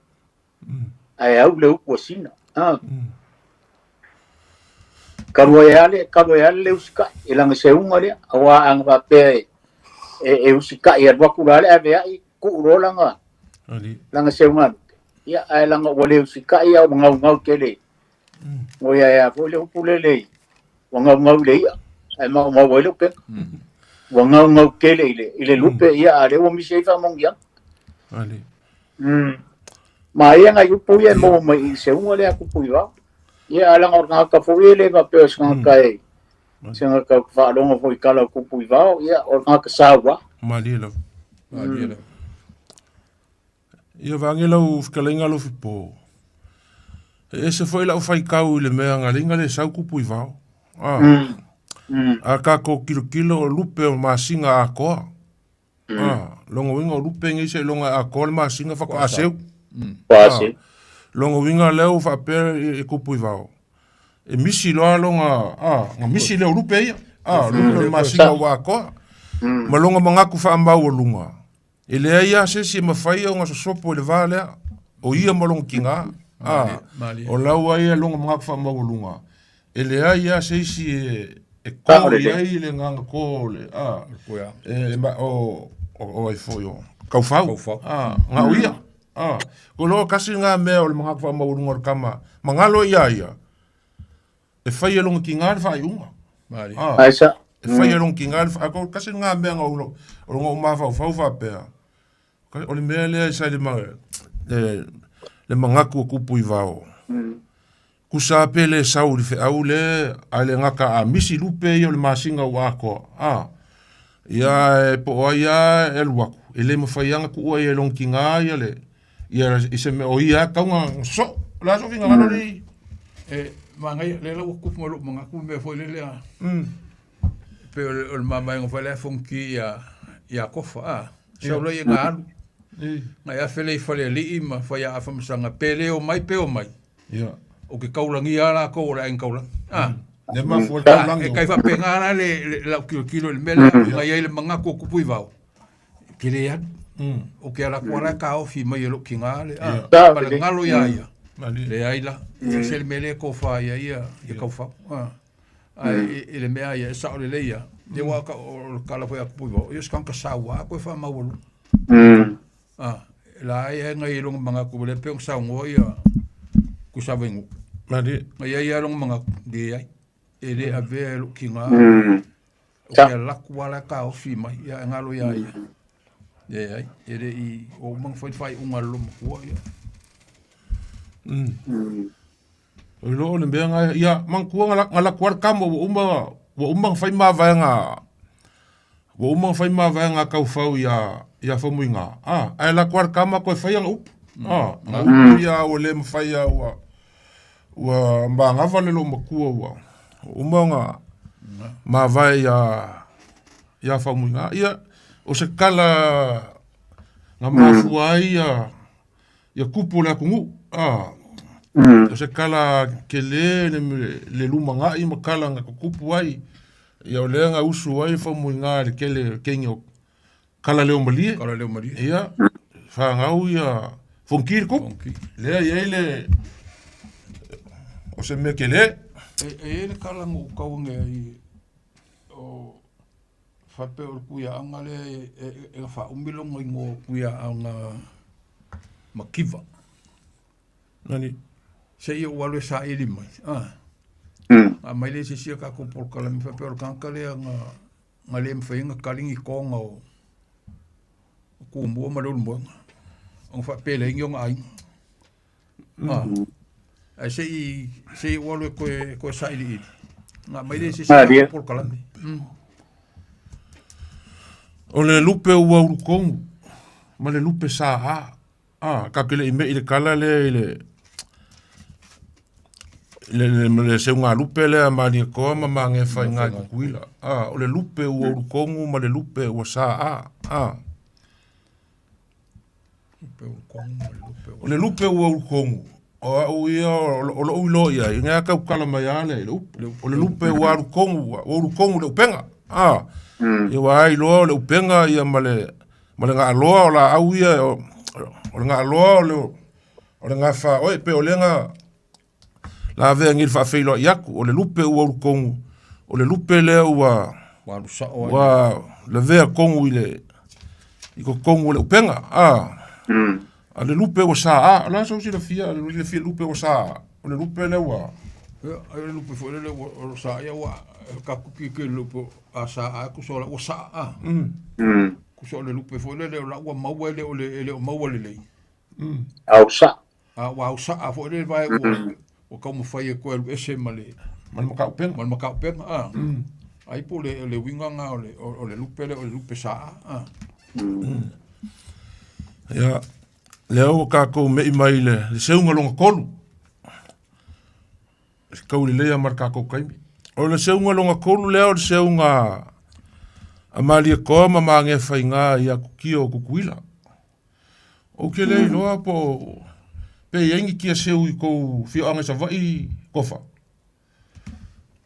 ae au le upu a Sina. Ah. Talu ai lava le, talu ai lava le le usikai, i lana seuga lea, aua a na faapea e, e, e usikai e alu atu la le aveai, tuu loa lana, lana seugalupe. Ia, ae leaga ua le usikai a ua gaugau tele. Ua ia ea foi le upu lele, ua gaugau i le i'a, ae maumau ai le upega. Ua gaugau tele i le, i le lupe, ia, a o lea ua misi ai faamanuiaga. Ali. Ma ia nai upu ia e maua mai i seuga lea a Tupuivao. Ia, ae leaga o le tagata foi e le faapea o se tagata e, se tagata ou te faalogo foi i tala o Tupuivao, ia, o le tagata saua. Malie lava. Malie lava. Ia vaeane lau fetalaiga Alofipo. E ese foi lau faitau i le mea na alai na le sau Tupuivao. A, a tatou tilotilo o lupe o masina atoa. A, lona uiga o lupe nei seiloga e atoa le masina faatoa seu. Faatoa seu. Lona uiga lea ua faapea e Tupuivao, e misi loa lona, a, na misi lea o lupe ia. A, lupe o le masina ua atoa. Ma lona manatu faamaualuga, e leai lava se isi e mafai ona sosopo i le va lea, o ia ma lona tiga. A, o lau lava ia lona manatu faamaualuga, e leai lava se isi e... E kō i ai le agaga kō o le, a, e, ma, o, o, o ai foi o, kaufau. Kaufau. A, ngā o ia. A, ko loa kasi ngā mea o le mangaku whaamaualunga o le kama, mangalo ia ia, e whai e longa ki ngā le whaaiunga. Malie. A, Ai sa. e whai e longa ki ngā le whaaiunga. Ko kasi ngā mea ngā ulo, o longa o mawhau whapea. O le mea lea e sa le, le, le mangaku o kupu i vao. Kusa pe le sau i le feau le a le gaka a misi lupe ia o le masina ua atoa a ia e po o ai a e alu aku e le mafai a na kuua ia e lona tiga ia le ia i se mea o ia a tau na sosoo o le a sou finagalo alii. E manaia lea la ua tupu mai lou manatu le mea foi lele a pei o le mamaega foi lea e fonoti ia ia Kofa a sau lea ia na alu na e afe lea i Falealii ma Faiaafa ma Saga pe le omai pe omai Ia. O ke kaulagia a lakou o le aiga kaulagi. A. Le mafua le taulagi. E kai faapena la le le lau tilotilo i le mea lea, na i ai le manatu o Kupu i Vao, e te le alu. O ke ala atu ala e taofi mai e lou tiga le, a, ma le galo ia ia. Leai la, e ese le mea lea e tofa ai ia, ia Kaufau. A. Ae i le mea ia, e sao lelei ia. Ia ua ka, o le kala foi a Kupu i Vao, ia o se tagata saua koe faamaualuga. A, la ai ai ngai longa mangaku le pe saunoa ia Kusavaingu. Mali. Ngai ai ia longa mangaku le ai. E le avea e lou tiga. O ke laku ala ka ofi mai ia e ngalo ia ia. Le ai e le i o uma fai fai unga lo matua ia. O lo o le mea nga ia manatua nga nga laku ala kama ua uma ua uma na fai mavaega ua uma na fai mavaega a Kaufau ia ia Faumuiga a ae laku ala kama koe fai ana upu a ana upu ia ua le mafai a ua ua magava le loomatua ua uma ona mavae ia ia Faumuiga ia o se kala na mafua ai ia ia kupu o le atunuu a o se kala kele le, le lumanai ma kala na tutupu ai ia o lea na usu ai Faumuiga i le kele keini o kala leo malie Kala leo malie. ia fanau ia Fonoti le kupu lea i ai le o se mea kele E, e i ai le kala na ou tau ane ai o Faapea o le kuiaaga lea e faaumi lona igoa kuiaaga Makiva. Nani. Seia ou alu e saili mai. Ah. Aumai lea i se isi a tatou polokalame faapea o le tagata lea na, na le mafai ai ona tali ni toga o Tumua ma Leulumoega ona faapeleina ona aiga. Ah. Ae se i se i ou alu e toe toe sailiili. Na aumai lea i se isi tatou polokalame. O le lupe ua ulukonu ma le lupe sa a. A, ka ke le i me i le kala lea i le le le, le seuga lupe lea Malietoa ma Magefa i ngai Tutuila. A, o le lupe ua ulukonu ma le lupe ua sa a. A. O le lupe ua ulukonu, o au ia o lou iloa i ai, ina tau kala mai lava le upu. O le lupe ua alukonu, ua ulukonu le upega. A, ia ua ai loa o le upega ia ma le, ma le gaaloa o laau ia, o, o le gaaloa o le, o le gafa oe, pe o le ga, lavea nei le faafeiloai atu, o le lupe ua ulukonu, o le lupe lea ua, Ua alu sao ai. ua lavea tonu i le, i totonu o le upega, a, a le lupe ua sa a, o le a sou silafia, le silafia lupe ua sa a, o le lupe lea ua, Ia, ai o le lupe foi lele ua o sa ia ua tatou tilotilo i le lupe a sa a tusa o la ua saa a. Tusa o le lupe foi lele o la ua maua e le o le e le o maua lelei. Au sa. A ua ausaa foi le vae ua ua taumafai e toe alu ese ma le ma le mataupega. Ma le mataupega a. Ai po o le le uiga lena o le o le lupe lea o le lupe saa a. Ia, lea ua tatou me'i mai i le, le seuga lona tolu. E tau lelei lava ma le tatou taimi. O le seuga lona tolu lea o le seuga a Malietoa ma Magefaiga i Atukia o Tutuila. Ou te le iloa po pe i ai ni kia seu i kou afioaga i Savaii Kofa.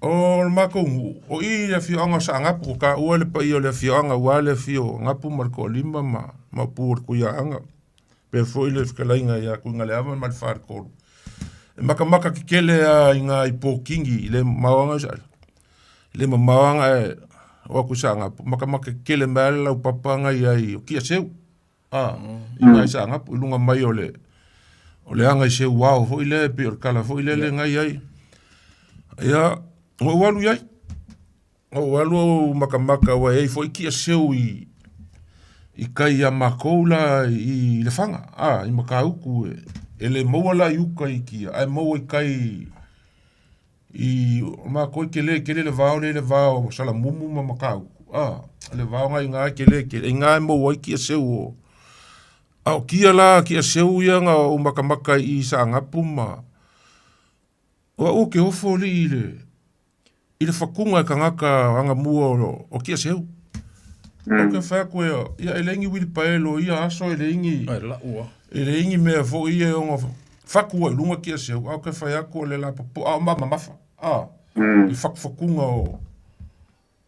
O le matou nuu, o i le afioaga o Saanapu, o taua le paia o le afioaga aua le afio o Napu ma le Toalima ma Maopu o le Tuiaaga, faapea foi le fetalaiga ia Tuigaleava ma le Faletolu. E matamata tetele lava i ina i Pokini i le maoaga i Saana. Le mamao aga e o aku Saanapu, makamaka kele mai le laupapa aga i ai o kia seu. A, i ngai Saanapu, i luga mai o le, o le aga i seu ao foi lea, e pei o le kala foi lea le ngai ai. Ia, ua ou alu i ai. Ua ou alu au makamaka ua i ai foi kia seu i, i kai ia makou la i Lefaga, a, i Matautu e, e le maua la i uka i kia, ae maua i kai I o makou e kele tele le vao lea i le va o Salamumu ma Matautu, a, le vao na i ina e kele tele, i ina e maua ai kia seu o, a o kia la kia seu ia na ou makamaka i i Saanapu ma, o au ou te ofo alii i le, i le fatuga e tagata agamua o, o kia seu. Ou te fai atu e, ia e leai ni uilipaelo i ia aso e leai ni, Ai lau a. e leai ni mea foi ia e ono fatu ai i luga kia seu, a ou te fai atu o le lapopo, a o mamamafa, a, i fatufatuga o,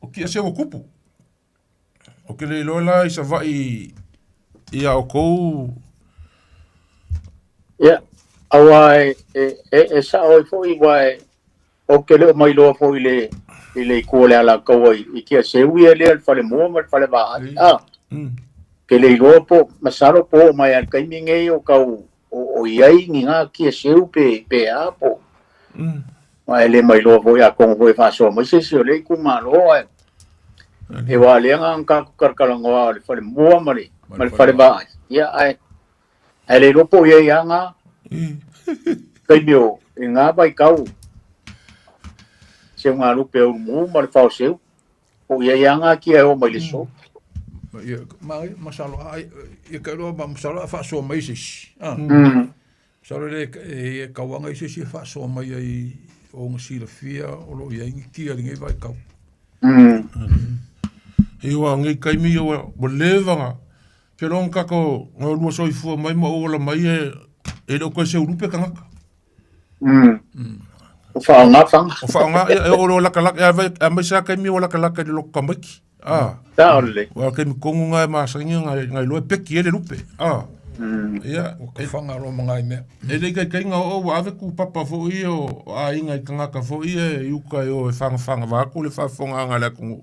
o kia seu o kupu. Ou te le iloa la i Savaii ia outou. Ia, aua e, e, e, e sao ai foi, ua e, ou te le o mailoa foi i le, i le itu o le Alataua i, i kia seu ia lea le falemua ma le falevaai. A, ke le iloa po, masalo po oo mai a le taimi nei o tau, o, o i ai ni ngā kia seu pe, pe a po. Ma e le mailoa foi atonu foi e faasoa mai se isi o lea itumalo ae e wā lea ngā kāku karakalanoa o le falemua ma le, ma le falevaai. Ia, ae, ae le iloa po o i ai a ngā taimi o i ngā vaitau seu ngā lupe o Ulumu ma le Faoseu, po o i ai a ngā kia e o mai le so. Ia, ma, masalo, a, ia ka iloa, ma masalo a faasoa mai se isi. Ah. Masalo le, e, e kauanga i se isi e faasoa mai ai o ona silafia o lo o i ai ni kia i lenei vaitau. Ia ua nei taimi ia ua, ua leva na, ke loa na tatou na olua soifua mai ma ou ola mai e, e le o toe seu lupe tagata. O whaonga whanga. O whaonga, ia, e o lo lakalaka, e awai, a mai sa kaimi o lakalaka i le loko tamaiti. A. Sao lelei. Ua kaimi kongu ngai masangi ngai, ngai loa e peki e le lupe. A. Ia, Ua ka whanga roa ma ngai mea. E le ikaikainga o ua ave kūpapa foi ia o aiga i tagata foi ia e i uka e o e whangawhanga vaeatu le faafofogaaga a le atunuu.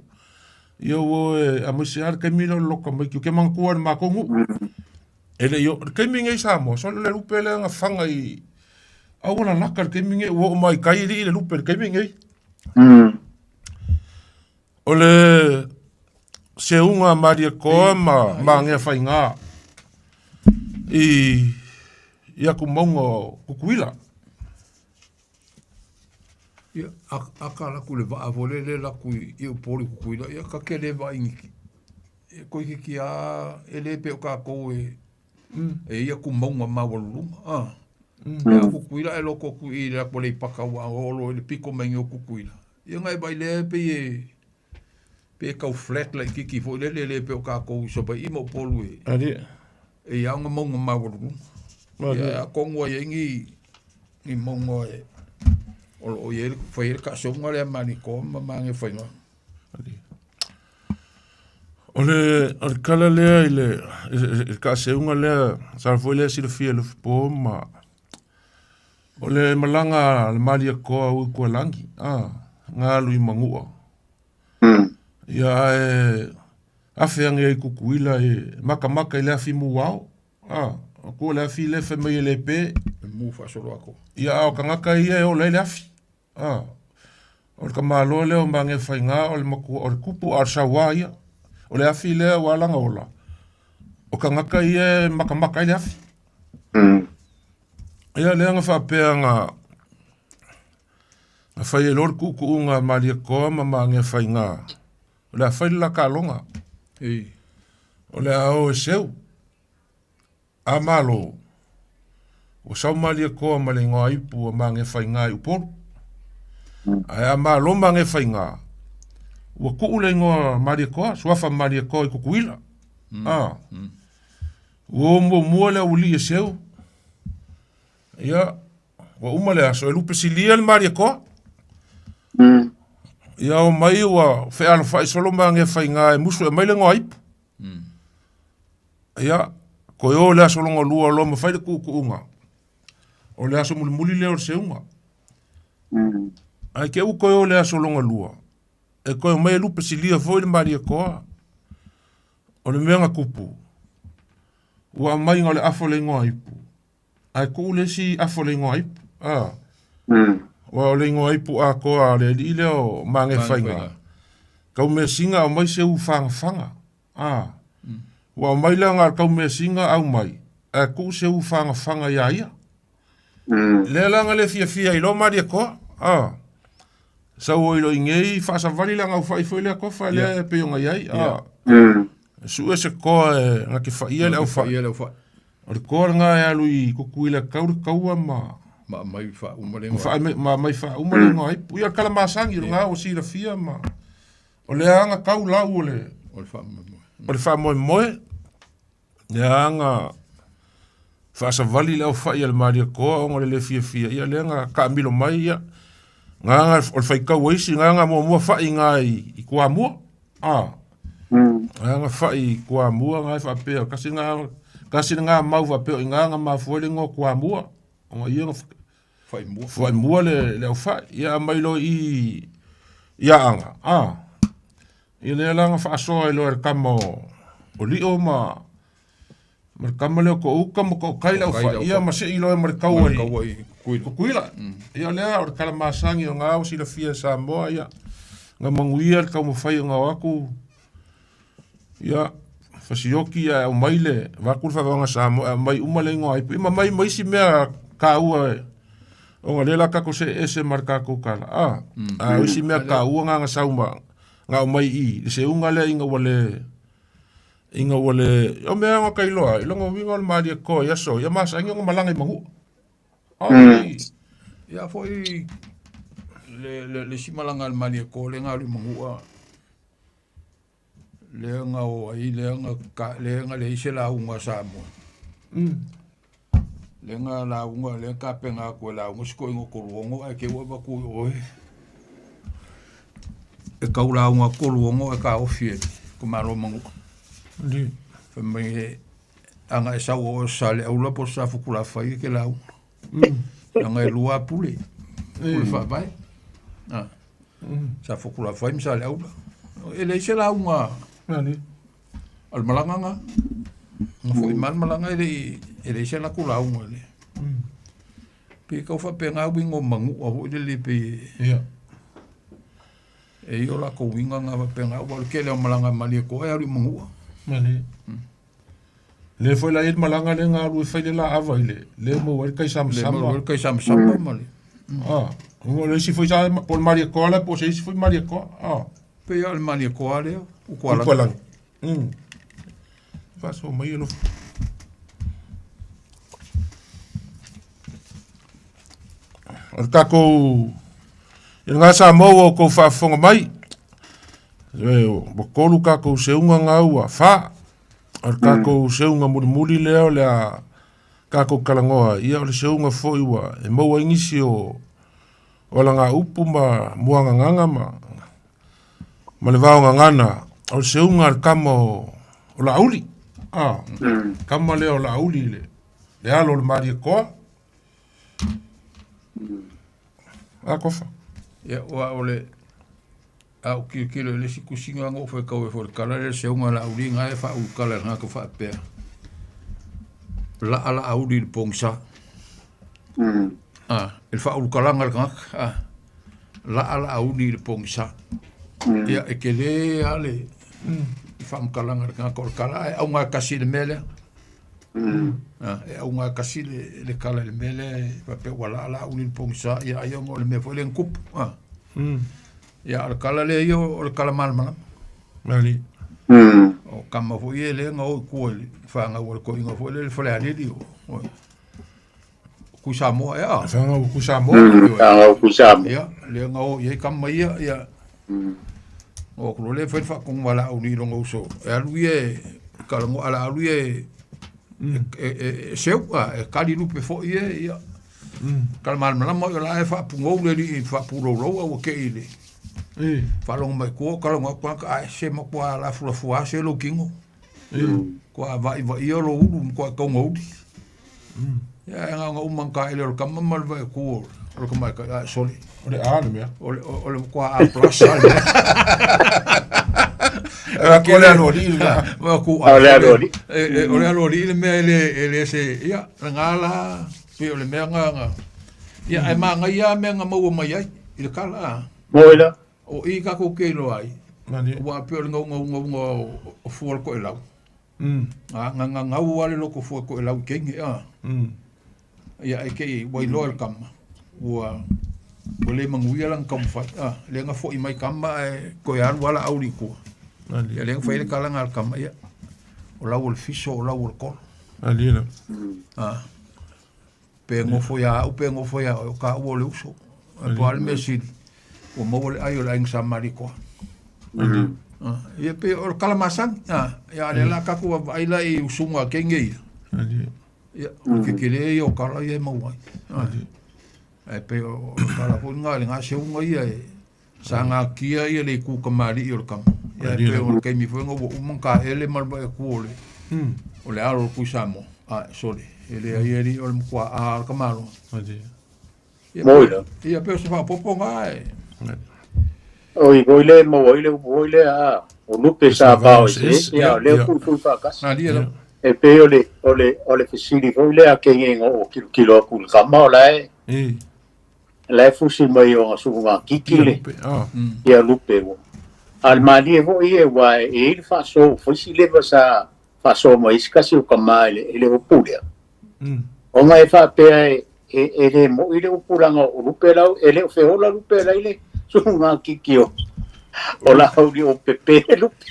Ia ua o e aemaise lava le taimi lea o le loto tamaiti ou te manatua i le matou nuu. E le i oo, le taimi nei i Samoa, sole le lupe lea na faga i auala laka le taimi nei, ua oo mai i tai alii le lupe i le taimi nei. O le seuga a Malietoa ma Mageafaiga i i aku mauga o Tutuila. Ia, a, a ka laku le vaa foi lele laku i, i Upolu i Tutuila, ia ka ke le vaai ni ki, e koikiki a e le pei o kākou e, e ia ku mauga maualuluga, a. E a Tutuila e loko aku i le laku Aleipata ua oo loa i le pito mai nei o Tutuila. Ia ngai vaai lea pei e, pei e tau flat laitiiti foi lele, e le pei o kākou i Savaii ma Upolu e, e ia ona mauga maualuluga. Ia, atonu ai ai ni, ni mauga e, o lo o i ai, fai ai le taaseuga lea a Malietoa ma Magefaiga. O le, o le kala lea i le, i le taaseuga lea, sa foi lea silafia e Lufipo ma, o le malaga a le Malietoa ui Tualagi, a, na alu i Manua. Ia ae afe ane ai Tutuila e makamaka i le afi mu ao, a, o kua le afi lea fai mai e le pe. E mu faasolo atoa. Ia a o tagata ia e ola ai le afi. A, o le tamaloa lea o Magefaiga o le matua, o le tupu a o le sauā ia. O le afi lea ua ala ona ola, o tagata ia e makamaka ai le afi. Ia lea na faapea na, na fai ai loa le tuutuuga a Malietoa ma Magefaiga, o le a fai le la taaloga. O le a o e seu. A Malo, ua sau Malietoa ma le igoa ipu a Magefaiga i Upolu. Ae a Malo Magefaiga, ua tuu le igoa Malietoa, suafa Malietoa i Tutuila. A, ua o muamua le aualii e seu, ia, ua uma le aso, e lupe silia le Malietoa. Ia o mai ua fealofai solo Magefaiga e musu e mai le igoa ipu. Ia, koe o le aso longa lua loa ma fai le tuutuuga. O le aso mulimuli lea o le seuga. Ae te u koe o le aso longa lua. E toe omai e lupe silia foi le Malietoa. O le mea na tupu, ua aumai na o le afa o le igoa ipu, ae tuu le isi afa o le igoa ipu. A. Aua o le igoa ipu atoa a le alii lea o Magefaiga, Taumeasina aumai se u fagafaga. A. Ua aumai la na o le Taumeasina aumai, ae tuu se u fagafaga ia ia. Lea la na le fiafia ai loa Malietoa. A. Sau ai loa i inei faasavali la gaufai foi lea tofa lea e pei ona i ai. A. Sue se toa e na te faia le aufai. O le toa lena e alu i Tutuila e tau le taua ma ma aumai faauma le ma aumai faauma le igoa ipu. Ia o le tala masani o lena ua silafia ma o lea lava na tau lau o le o le faamoemoe. Lea lava na faasavali le aufai a le Malietoa ona o le le fiafia, ia lea na taamilo mai, ia, na o le faitau a isi, na na muamua fai na i Toamua. A, na na fai i Toamua, na e faapea, kasi na, kasi na mau faapea o i na na mafua ai le igoa o Toamua, ona ia na faimua, faimua le aufai. Ia aumai loa i i Aana, a, Ia lea la na faasoa ai loa e le tama o Lio ma ma le tama lea o Toouta ma Tootai le aufai, ia ma sei loa ma le taua i Tutuila. Ia lea o le tala masani o na ua silafia e Samoa, ia na manuia le taumafai ona o atu, ia fasioki ae aumai le vaeatu le faavaega Samoa e aumai uma le igoa ipu, ia ma aumai ma isi mea taua ona lea la tatou see ese ma le tatou tala, a, a o isi mea taua na na sau ma na aumai i le seuga lea ina ua le ina ua le o mea na ka iloa ai lona uiga o le Malietoa i aso ia masani ona malaga i Manua. Ia foi le isi malaga a le Malietoa lea na alu i Manua lea na o ai lea na lea na leai se lauga a Samoa. Lea na lauga lea tapena atu e lauga si toeaina o Toluono ae te i ua avatu i oe e tau lauga atu Toluono ae taofi e le Malo o Manua. Fai mai ana e sau o oe o Saleaula po o Safotulafai e te lauga. Leaga e lua pule, pule faavae. Safotulafai ma Saleaula. E leai se lauga a le malaga na. Na foi mai le malaga e leai se latou lauga. Pei e tau faapena uiga o Manua foi lele pei e i ai o latou uiga na faapena aua o le tele o malaga a Malietoa e alu i Manua. Lea foi la i ai le malaga lea na alu e fai le laava i le lea maua ai le taisamasama. Lea maua ai le taisamasama ma le. Ah, o le isi foi sa po o le Malietoa lea po o se isi foi Malietoa. Ah. Pei lava o le Malietoa lea, Utualagi. Utualagi. Faasoa mai alofa. O le tatou i lena Samoa ua outou faafofoga mai. Ua tolu tatou seuga na ua fa. O le tatou seuga mulimuli lea o le a tatou talanoa, ia o le seuga foi ua e maua ai nisi o alagaupu ma muagagaga ma le vaogagana, o le seuga a le tama o Laauli. A, tama lea o Laauli le alo o le Malietoa. A kofa. Ia, ua o le a ou tilotilo i le isi tusiga na ou faitau ai foi i le tala lea, le seuga a Laauli na e faaulutala e le tagata faapea, laa Laauli i le pogisa. A, i le faaulutalaga a le tagata, a, laa Laauli i le pogisa. Ia, e tele lava le faamatalaga a le tagata o le tala, ae auga e tasi i le mea lea. E auga tasi le tala i le mea lea e faapea ua laa Laauli i le pogisa, ia ai ona o le mea foi lea na tupu. Ia, o le tala lea ia o le tala malamalama. Mali. O tama foi ia lea na o i tua i le fanau a le toeaina foi lea i le Falealili o Tuisamoa ea. Fanau o Tuisamoa. Fanau o Tuisamoa. Ia, lea na o i ai tama ia, ia. O atu loa lea fai le faatonuga a Laauli i lona uso, e alu ia e talanoa a Laauli ia e seu, e kali lupe foi ia, ia. Tala malamalama o la e faapugou le alii faapuloulou a ua te i le faalogo mai tua o talanoa atu tagata ae se matua lafulafua lava se lou tino. Matua vaivaia lou ulu matua e taugauli. Ia e gaga uma na taele o le tama ma le vaai atu o le tamaitai ae sole. O le A le mea. O le o le matua A plus lava le mea. E o le aloalii lena. Vaai atu O le aloalii. O le aloalii le mea e le e le se ia lena la pei o le mea na na ia ae manaia lava mea na maua mai ai i le tala a. Moi la. O i tatou te iloa ai aua pei o le naunauga o fua o le toelau. A na gagau lava le loto fua toelau i teine a. Ia ae te i ua iloa e le tama ua ua le manuia lana taumafai a. Lea na foi mai tama ae toe alu lava Laauli i tua. Ia lea na fai ai le tala lena a le tama, ia o lau o le fiso o lau o le tolo. A. Pe nofo ia au pe nofo ia oe, o taua o le uso. Ae po o a le mea sili, ua maua le ai o le aiga Sa Malietoa. Ia pei o le tala masani, ia a o lea la tatou vaavaai la i usuga a teine ia, ia o le tetele ia o tala ia e maua ai. Ae pei o le tala foi lena i lena seuga ia e sa natia ia le itu tamalii o le tama. Ia e pei o le taimi foi lena ua uma ona taele ma le vaai atu o le o le alo o le Tuisamoa. Ae sole, e leai alii o le matua a o le tamaloa. Ia Moi la. Ia pei o se faaopoopo lena e. Oi, foi le maua ai le upu foi lea a o lupe sa vao eseese, a o lea fuifui faatasi. Malie lava. E pei o le, o le, o le fesili foi lea a kegega o kilokilo atu i le tama o la e, la e fusi mai o ona kiki le, ia lupe ua. A o le malie foi ia aua e i ai le faasoa ua fai si leva sa faasoa mai ai se tasi o tama i le, i le upu lea. Ona e faapea e, e, e le mo'i le upu leaga o lupe lau, e le o feola lupe la i le suga kiki o, o Laauli o pepe lupe.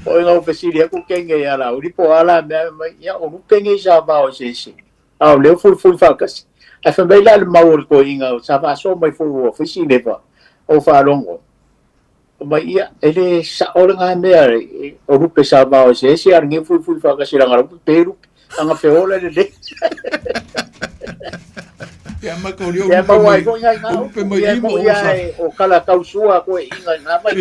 O ina o fesili aku kenge ia Laauli po o a la mea mai, ia o lupe nei sa vao eseese. A o lea ua fuifui faatasi. Ae fai mai la le mau o le toeaina sa faasoa mai foi ua fai si leva o faalogo. Fai mai, ia, e le sao lena mea o lupe sa vao eseese a o lenei fuifui faatasi leaga o la ua pepe lupe. Ana feola lelei. Ia ma ko lio Ia maua ai foi nai ngā upe mai ia lima mo o ia sa. e o kala tausua koe inga i ngā mai.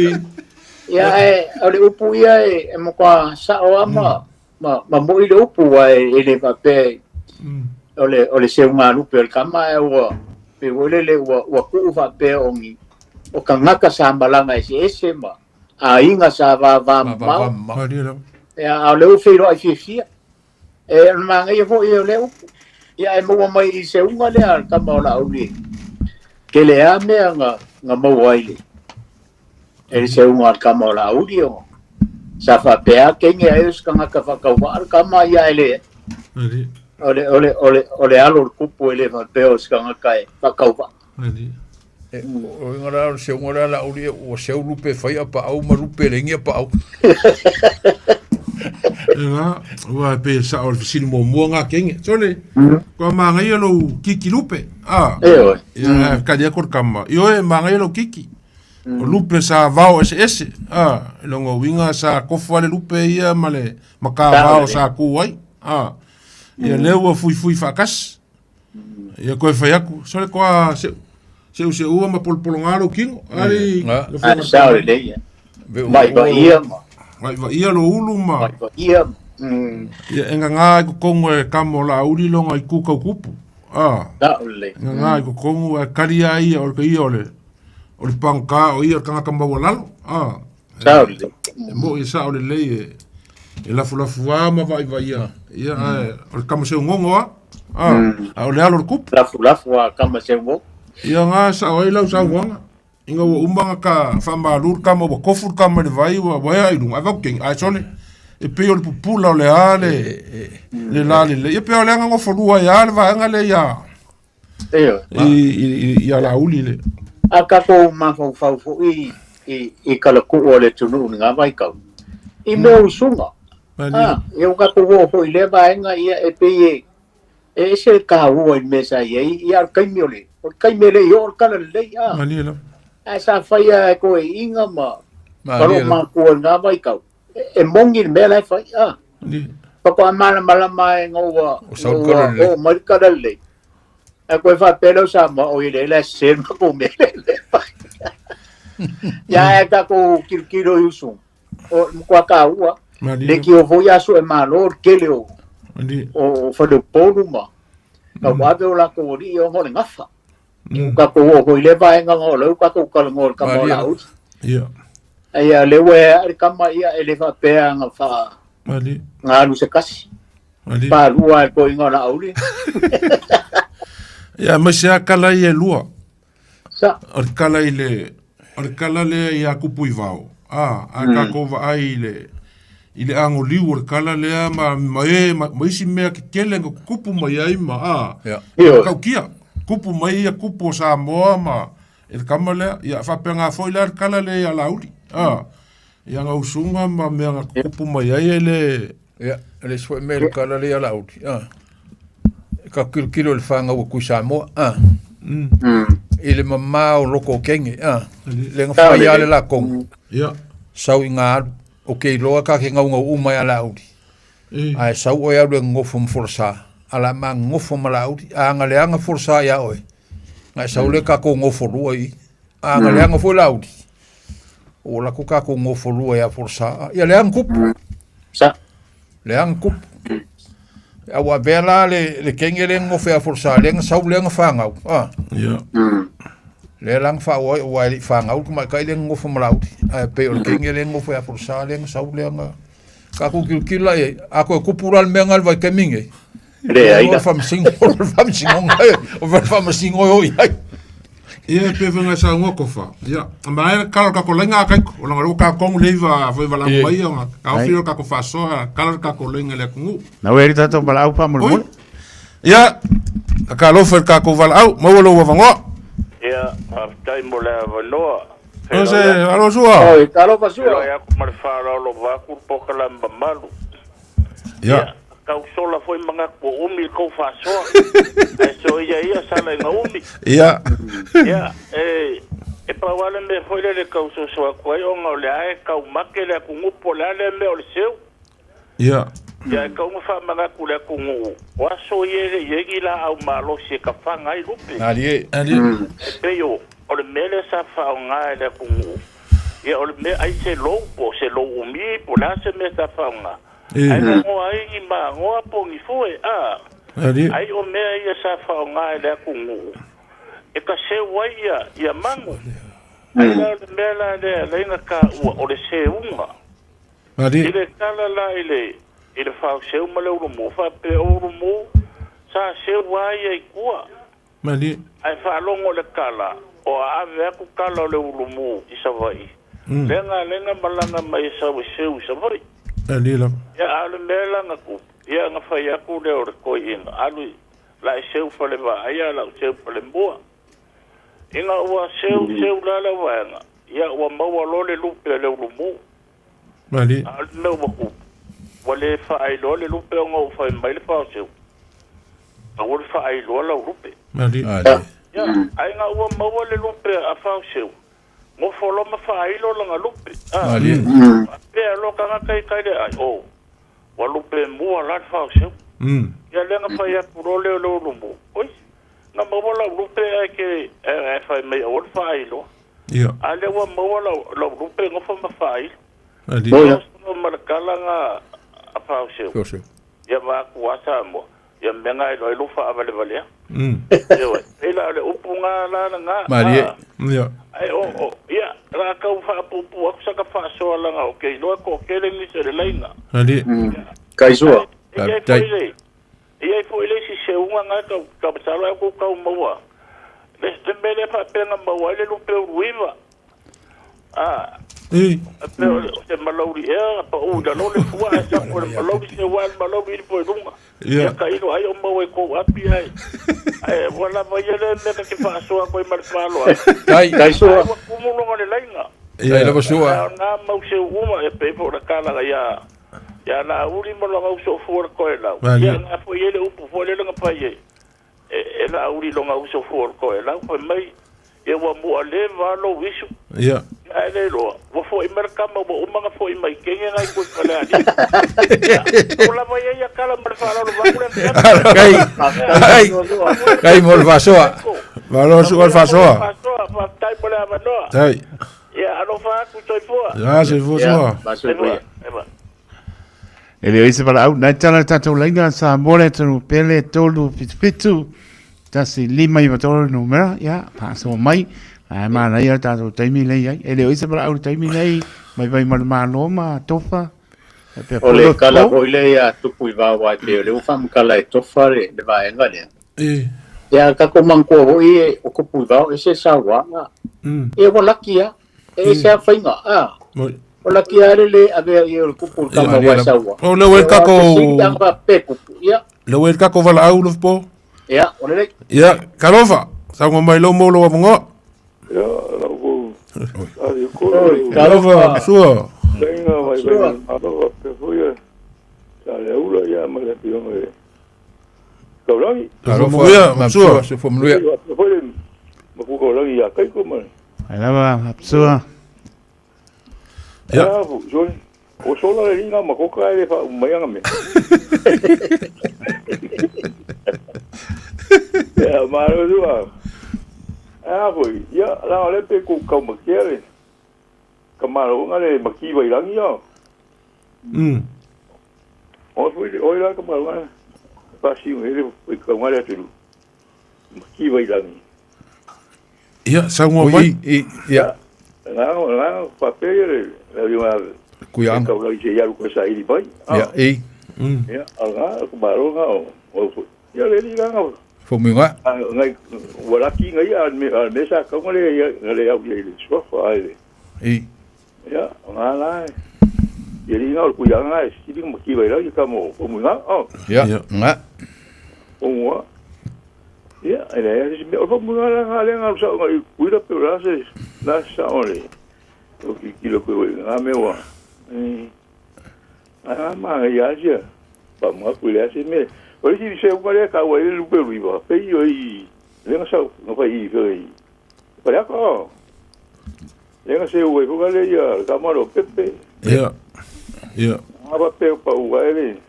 Ia e o le upu ia e, e matua sao a ma, ma, ma moi le upu wa e, e le faapea o le, o le seuga lupe o le tama e ua pei foi lele ua, ua tuu faapea o ni o tagata sa malaga eseese ma aiga sa vava mamao. Ia, a o lea ua feiloai fiafia. E, o le manaia foi o lea upu. Ia, e maua mai i seuga lea a le tama o Laauli e tele lava mea na, na maua ai le, e le seuga a le tama o Laauli o sa faapea lava teine ai o se tagata faatauvaa le tama ia e le o le o le o le o le alo o le tupu e le faapea o se tagata e faatauvaa. E, o inga la o le seuga lea Laauli ua seu lupe fai a paau ma lupe leigi a paau. Ega, ua pe sa o le fesili muamua ngā kenge. Sole, kua māngaia lou kiki lupe. Ah, E oi. ia, kali aku le kama. Ioe, māngaia lou kiki. O lupe sa vao eseese. Ah, i longa uiga sa kofo ale lupe ia ma le makā vao sa ku ai. Ah, ia lea ua fuifui faatasi. Ia koe fai atu, sole koa se seu seua ma polopologā lou kino. Ali, Ah. le Ah, faiga sao lelei ia. Mai vaia ma. Vai vaia lo ulu ma. Mai vaia. Ia e ngangā i kokongu e kamo Laauli longa i kukau kupu. Ah. Sao lelei. Ngangā i kokongu e kari a ia o le ia o le o le pangka o ia o le tagata maualalo. Ah. Sao lelei. E mo'i e sao lelei e e lafulafu a ma vaivaia. Ia ae o le kama seugogo a. Ah. A o le alo o le kupu. Lafulafu a kama seugogo. Ia ngā sao ai lau saunoaga. Ina ua uma ona ka faamalu le kama ua kofu le kama i le vai ua ea i luga, ae vau kegi, ae sole, e pei o le pupula o le a le, le la lelei. Ia pei o le aga nofolua ai a le vaega lea ia, i, i, i, ia Laauli le. A tatou mafaufau foi i, i kalakuu o le atunuu i lena vaitau, i mea o usuga. A, ia ua tatou oo foi i lea vaega, ia e pei e, E ese le taua i le mea sa i ai, ia o le taimi o le, o le taimi e le i oo le tala lelei, a. Malie lava. Ae sa faia e toeaiina ma, ma Malie lou lava. matua i lena vaitau, e, e moni le mea la e fai, a. Malie. Faatoa malamalama ai ina ua, Ua sau ina le tala ua lelei. oo mai le tala lelei. Ae koe faapea lea o Samoa, oi lea la e sese le matou mea lea e fai. Ia ae tatou tilotilo i usuga, o le matua taua, Malie le lava. tio foi aso e malo le tele o, O Faleupolu ma tauave o latou alii ona o le gafa. Ua tatou oo foi i lea vaega o lea ua tatou talanoa i le tama o Laauli. Ia. Ia, o lea ua e ae le tama, ia, e le faapea na faa na alu se tasi. Palua lava e le toeaina o Laauli. Ia, aemaise lava kala ia e lua. Sa. O le kala i le, o le kala lea ia Kupuivao, a, a tatou vaai i le, i le agoliu o le kala lea ma, ma e, ma, ma isi mea tetele na tutupu mai ai ma, a, Ia. Ioe. taukia, tupu mai ia tupu o Samoa ma, i le kama lea, ia faapena foi la le kala lea ia Laauli, a, ia na usuga ma mea na tutupu mai ai e le, Ia, o le isi foi mea i le kala lea ia Laauli, a, e ka kilokilo i le fanau a Tuisamoa, a, i le mamao o loko o kenge, a, le na fai lava le lakou, ia, sau i ngā alu, o ke iloa ka ke ngaungau uma ia Laauli, e, ae sau oe alu e gogofo ma Folasa, a la ma gogofo ma Laauli, a aga leaga Folasa ia oe, na e sau lea kakou gofo lua i i, a aga leaga foi Laauli, ua lako kakou gofo lua ia Folasa, ia leaga kupu. Sa. Leaga kupu. A ua avea la le, le kenge le gofe a Folasa, lea na sau lea na fanau, a. Ia. Lea la na faaoa ai, aua e le i fanau le tamaitai lea na nofo ma Laauli, ae pei o le kenge lea na nofo ia Folasa lea na sau lea na tatou tilotilo la i ai. A toe tupu la le mea lena i le vaitaimi lenei, Leai o le la. faamasino, o le faamasinoga, o le faamasino e o i ai. Ia, e pei foi ona e saunoa Tofa. Ia, ma e kala o le tatou laina a Kaiko. O langa lea ua tatou le iva foi valaau mai ona taofi lea o le tatou faasoa, kala le tatou laina i le atunuu. Na ua i tatou valaau faamolemole. Ia, talofa i le tatou valaau, maua lou avanoa. Ia, faafetai mo le avanoa. O se alo sua. Oi, talofa sua. Feiloai atu ma le faaaloalo vaeatu le polokalame mamalu. Ia. Tau sola foi manatu ua umi le tou faasoa. Ae soia ia sala ina umi. Ia. Ia, e, e pau lava le mea foi lele e tau soso atu ai ona o lea e tau make le atunuu po o le a lea mea o le seu. Ia. Ia, e tau ona faamanatu i le atunuu, o aso ia e le i ai ni laau malosi e tafaga ai lupe. Malie. Malie. E pei o, o le mea lea sa faaaoga e le atunuu, ia o le mea ai se lou po o se lou umi po o le a se mea sa faaaoga, ae magoa ai ni magoa po o ni fue, a, ai o mea ia sa faaaoga e le atunuu e taseu ai ia, ia manu. Ai la o le mea la lea e ala ai ona taua o le seuga. I le tala la i le, i le faoseu ma le ulumu, faapea o ulumu sa seu lava ia i tua. Ae faalogo le tala, o aave atu tala o le ulumu i Savaii, lea na ala ai na malaga mai e sau e seu i Savaii. Ia, a o le mea la na tupu, ia na fai atu lea o le toeaina, alu i, la e seu Falevaai, a o lau seu Falemua. Ina ua seu, seu la le vaega, ia ua maua loa le lupe a le ulumu. A o le mea ua tupu, ua le faailoa le lupe ona ua fai mai le faoseu, aua le faailoa lau lupe. Ia, ae ina ua maua le lupe a faoseu, nofo loa ma faailo lana lupe. A, faapea loa tagata i tai le ai, oh, ua lupe mua la le faoseu. Ia lea na fai atu loa lea o le ulumu, oi, na maua lau lupe ae ke, ae fai mai aua le faailoa. Ia. A lea ua maua lau, lau lupe nofo ma faailo. Ali. Ia. Sono ma le kala nga a faoseu. Faoseu. Ia vaeatu a Samoa. Ia mea nga e iloa ai lou faavalevalea. Ioe. Pei la o le upu nga la lena. Malie. Ia. Ae o, o, ia, la tau faapuupuu atu sa ka faasoa laga o ke iloa toatele nisi o le laina. Ali. Kai sua. E i ai foi le, e i ai foi le isi seuga nga tau, tau masalo ai kou tau maua. Le, le mea lea faapea na maua ai le lupe uluiva. A, E. e pei o se malauli ea, pau i lalo le fua, ae sapo e le malauli, seu lava le malauli i le po i luga. Ia. Ia tailo ai o maua i kou api ae. Ae ua lava ia lea mea ta te faasoa atu ai ma le faaaloalo. Tai. Tai Ae sua. ua tumu luga o le laina. Tai lava sua. Ae o nā mau seu uma, e pei foi o le tala ia, ia Laauli ma lona uso o fua le Toelau. Malie. Ia na foi ai le upu foi lele na fai ai. E, e Laauli lona uso fua le Toelau, fai mai, ia ua mualeva lou isu. Ia. Ae le iloa, ua foi mai le tama ua uma ona foi mai kenge nai koe Falealili. Ia, ua lava ia ia kala ma le faaaloalo vaeatu le afiafi. Kai. Kai. Kai mo le faasoa. Malo sua le faasoa. Faasoa, faafetai mo le avanoa. Tai. Ia, alofa atu, soifua. Ia, soifua Ia, sua. soifua. Eva. E le o i se valaau, nai tala le tatou laina Samoa le atunuu pele 377 1593 numera, ia, faasoa mai, ae manaia le tatou taimi lea i ai. E le o i se valaau i le taimi nei, mai vai ma le Malo ma Tofa. O le tala foi lea ia Tupu i Vao ai pei o lea ua faamatala e Tofa le vaega lea. Ia tatou manatua foi o Tupu i Vao e ese sauaga. Ia ua laki lava. E ese lava faiga. O laki lava le le avea i ai o le Tupu i le tama aua e saua. O lea ua i le tatou Ia faapea Tupu. Ia. Lea ua i le tatou valaau Lofipo. Ia, ua lelei. Ia, talofa. Saunoa mai lou mo lou avanoa. Ia, lau kou. Oi, talofa, sua. Tainga mai mai malo pe foi e. Sa le ula ia ma le pionga e. Kaulagi. Talofa, sua. Soifua manuia. Foi le ma ku kaulagi ia kai ko mai. Ai lava, sua. Ia. O sola le linga ma koka e le fa mai anga me. Ia ma lo dua. A foi, ia la le pe ku kau ma kia le. Ka ma lo nga le ma ki vai rangi ia. O foi o la ka ma nga. Pa si o hele foi ka nga le tulu. Ma ki vai rangi. Ia, saunoa mai. I, ia. Nga nga pa pe le le nga Kuianga. Kau lai se iaru ko sa ili bai. Ia, i. Ia, nga ko ma lo nga o ia le li nga. Fo muinga. Ngai wala ki ngai a me a me sa ka ngale ia ngale au ia le sofa ai le. I. Ia, nga la. Ia li nga ku ia nga si li mo ki vai la ka mo ko mu nga. Oh. Ia, nga. O nga. Ia, ele ia si me o mu nga la nga le nga sa nga ku ira pe la se la sa o le. O ki ki lo ku nga me wa. Eh. Ah, ma ia sia. Pa mo ku le se me. O si se o le ka wa le lu pe lu iwa. Pe i i le nga sa no pa i fe i. Pa ya ko. Le nga se o e ko le ia ka mo pepe. Ia. Ia. A pa pe pa u wa le.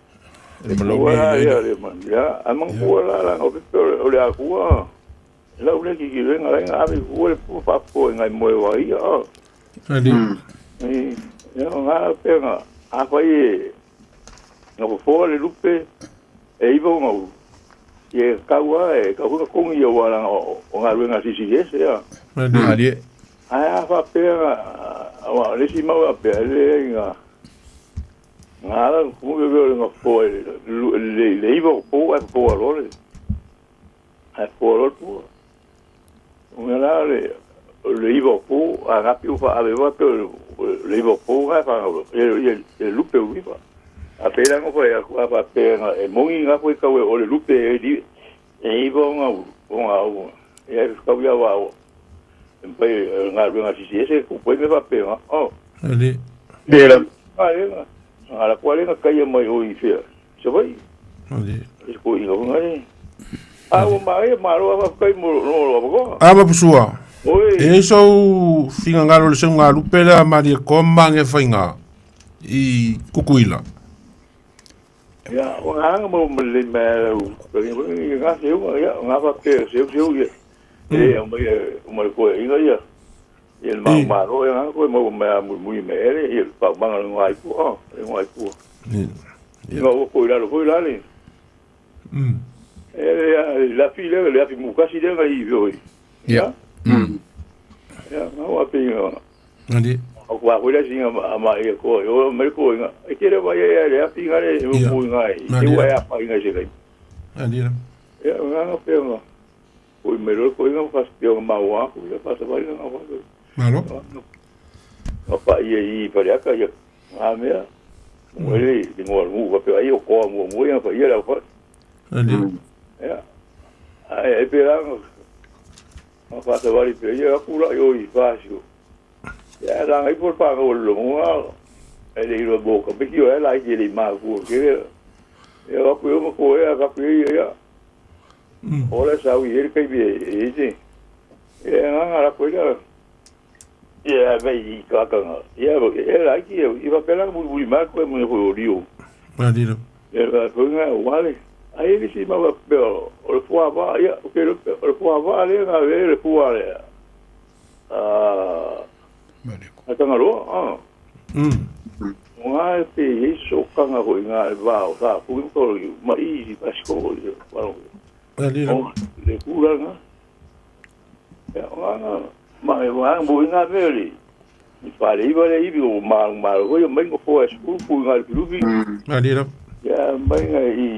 Le malogi. Ua ia le man. Ia, a mang ku la la o pepe o le a ku a. La u le ki ki le nga nga ave ku le pu pa po ngai mo wa ia. Ali. I ia nga pe nga a fa i nga po le lupe e iwa nga u. Ye kaua e ka hunga kongi ia wala o ngā ruenga sisi ese ia. Ali. Ali. Ai a fa pe nga wa le si mau a pe le nga ngā la ku be be nga po e le le iwa po e po a lore. A po a lore po. Nga la le le iwa po a rapi u fa a be wa pe le iwa po ga fa le le lupe u iwa. A pe la ngo e a fa pe nga e mongi nga ko ka o le lupe e di e iwa nga o nga o e ka ia wa o. E pe nga nga si si ese ku pe me fa pe nga. Oh. Ali. Lera. A le nga. A la kwa le nga kai mai o i fea. Se vai. Ali. E ko i nga le. A o ma e ma ro a kai mo no ro ko. A ma pusua. Oi. E sou fingangalo le seu ngalupe lea malie koma ge faiga i Kukuila. Ia, o nga mo mo le me o nga se o ia nga fa pe se o se o ia. E o mai o mai ko inga ia. Ia ma ma ro ia ko mo me mu mu me ere ia pa manga ngo ai pu o ngo ai pu. Ia o ko ila ko ila le. E la fi le le fi mu kasi le ngai vi. Ia. Ia nga wa pe inga. Ali. O kwa ko le singa ma ia ko o me ko inga. E ke le vai ia le fi nga le mu inga. E wa ya pa inga se kai. Ali. Ia nga nga pe nga. O me ro ko inga fa pe ma wa ko le pa sa vai nga wa. Malo. Ma pa ia i pa le ka ia. A mea. Mo le i ngo mu wa pe ai o ko mu mu ia pa ia la fa. Ali. Ia. Ai e pe la nga. Ma fa sa vai pe ia ku la yo i fa si. Ia la ngai por pa ko lo mo e le iro boka pe ki o e la i le ma ku ke. Ia wa ku yo mo ko e ka ku ia ia. Ora sa u i kai bi e e. E nga nga la ko ia. Ia ve i ka ka nga. Ia e la ki i va pela mu mu ma ko mu ko rio. Ali. E la ko nga wale. Ai li si ma va pe o le fua va ia o ke o le fua va le nga ve le fua le. Ah. Malie. A ka nga ro. Ah. O ngā e pe i ei sokaga ko i ngā e vā o tā kuki ko i ma i i pasiko i waro. O le kura ngā. Ia o ngā ngā ma e wā mo i ngā mea le. I whare iwa le iwi o mā mā hoi o mai ngā whō e skuru pū i ngā lupi. Ia mai ngā i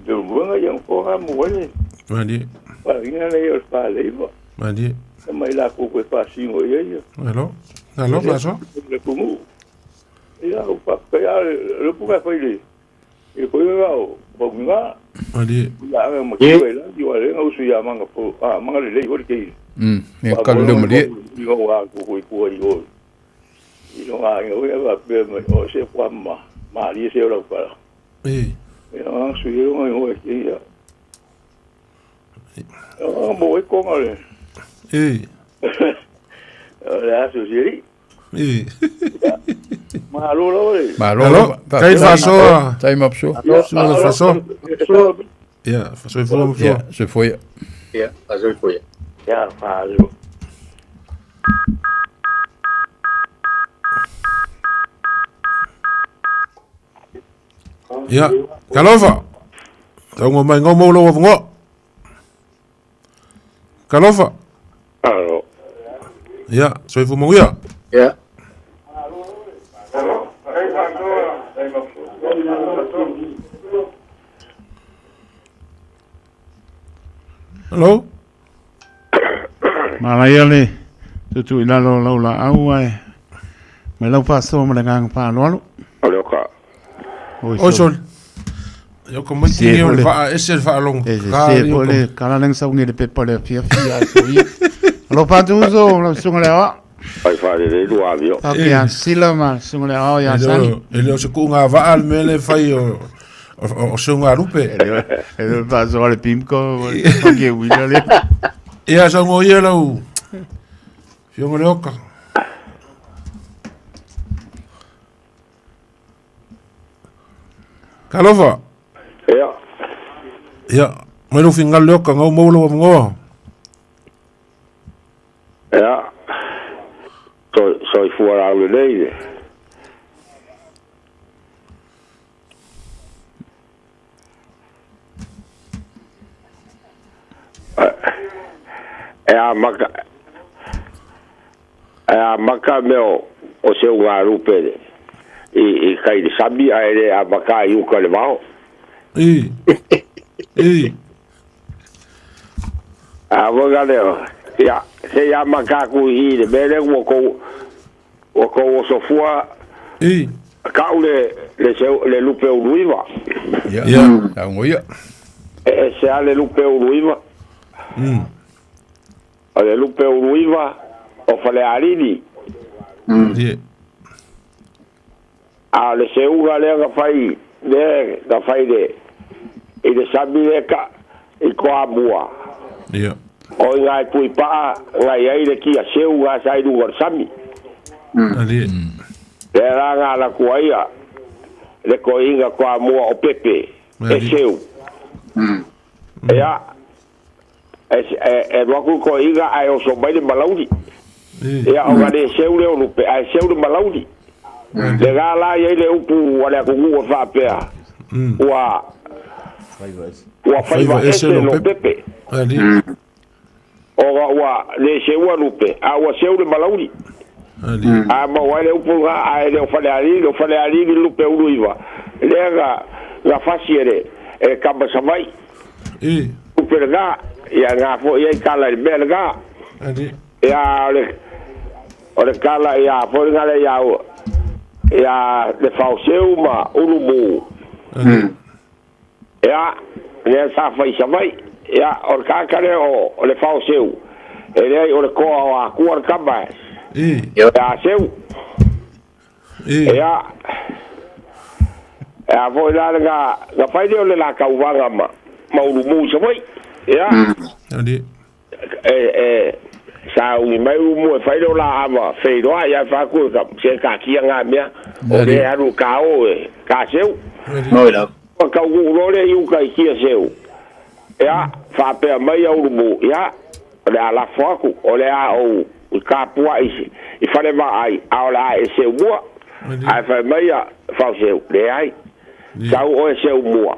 te muanga ia ngā ngā mo wale. Whare ngā le o whare iwa. E mai la ko koe whāsingo ia ia. Alo. Alo, maso. Le kumu. Ia, o pa, kai a, le puka whai le. E koe ngā o, pa ngā. Ali. Ia anga ma ki wai la, i wa le ngā usu ia manga po, a, manga le lei hori kei. E kalu le malie. I ngā wā ko koe kua i o. I no ngā inga ui, a pē mai, o se kua ma, ma li se o lau para. Ia ngā su i ngā ingo e ki ia. O, mo e konga le. O le aso siri. Malo lava le. Malo. Alo, kai fasoa. Tai mapso. Sua fasoa. Ia, fasoa fua mapso. Ia, se foi. Ia, fasoa fua. Ia, fasoa. Ia, talofa. Taunga mai ngau mau lau avanoa. Talofa. Alo. Ia, soifua manuia. Ia. Hello. Manaia le tuutuu i lalo o lau laau ae mai lau faasoa ma le agaga faaaloalo. O le oka. Oi soli. Ia ko mai tingi o le vaa ese le faalogo. E se se po le kala leng saungi le pepa le afiafi a soia. Alofa atu uso lau susuga le aoao. Ai faalelei lua avio. Ake a sila ma susuga le aoao ia Sani. E le o se kuuga vaa le mea le fai o o seuga lupe. E le faasoa le pimko ke uila le. Ia saunoa ia lau Fioga le oka. Talofa. Ia. Ia, mai lou finagalo le oka, gau maua lou avanoa. Ia. Soifua laulelei le. E amata e amata mea o seugalupe i i kai le sami ae le amata i uka le vao. I. I. A voga lea, ia, se i amata aku i i le mea lea ua kou Ua kou osofua I. ka'u le, le, seu, le lupe uluiva. Ia, Ia. saunoa ia. E, e se a le lupe uluiva? O le lupe uluiva o Falealili. Ia. A o le seuga lea na fai, lea na fai le, i le sami lea ka, i Toamua. Ia. O i ngā tui paa, nga i ai le kia seu ngā sa i luga o le sami. Ali. Lea la nga ala kua ia, le koiinga Toamua o Pepe, e seu. Ia, e, e, e alu atu le koiinga ae oso mai le malauli. Ia, o nga le seu lea o lupe, ae seu le malauli. Le ga la i ai le upu a le atunuu e faapea, ua, ua faiva ese lo pepe. Ona ua le seua lupe, a ua seu le malauli. A maua ai le upu lena, ae le o Falealili, o Falealili lupe uluiva, lea na, na fasi e le, e le tama Savaii. Lupe lena, ia na foi ai tala i le mea lena. Ia, o le, o le tala ia foi lena le ia, ia le Faoseu ma Ulumu. Ia, lea sa fai i Savaii. Ia, o le tagata lea o, o le Faoseu, e leai o le toa o Akua le tama e. Ia Seu. Ia, e a foi la le na, na fai lea o le la tauvaga ma, ma Ulumu i Savaii. Ia, e, e, sauni mai Ulumu e fai lea o la ava feiloai ae fai atu e ka, se taatia nga mea, o lea e alu ka o e, ka Seu. Ua taunuu loa lea i uta i Tiaseu, ia, faapea mai a Ulumu, ia, o le a lafo atu, o le a ou i tapuai i Falevaai, a o le a e seu mua. Ae fai mai ia Faoseu, leai, sau oe seu mua,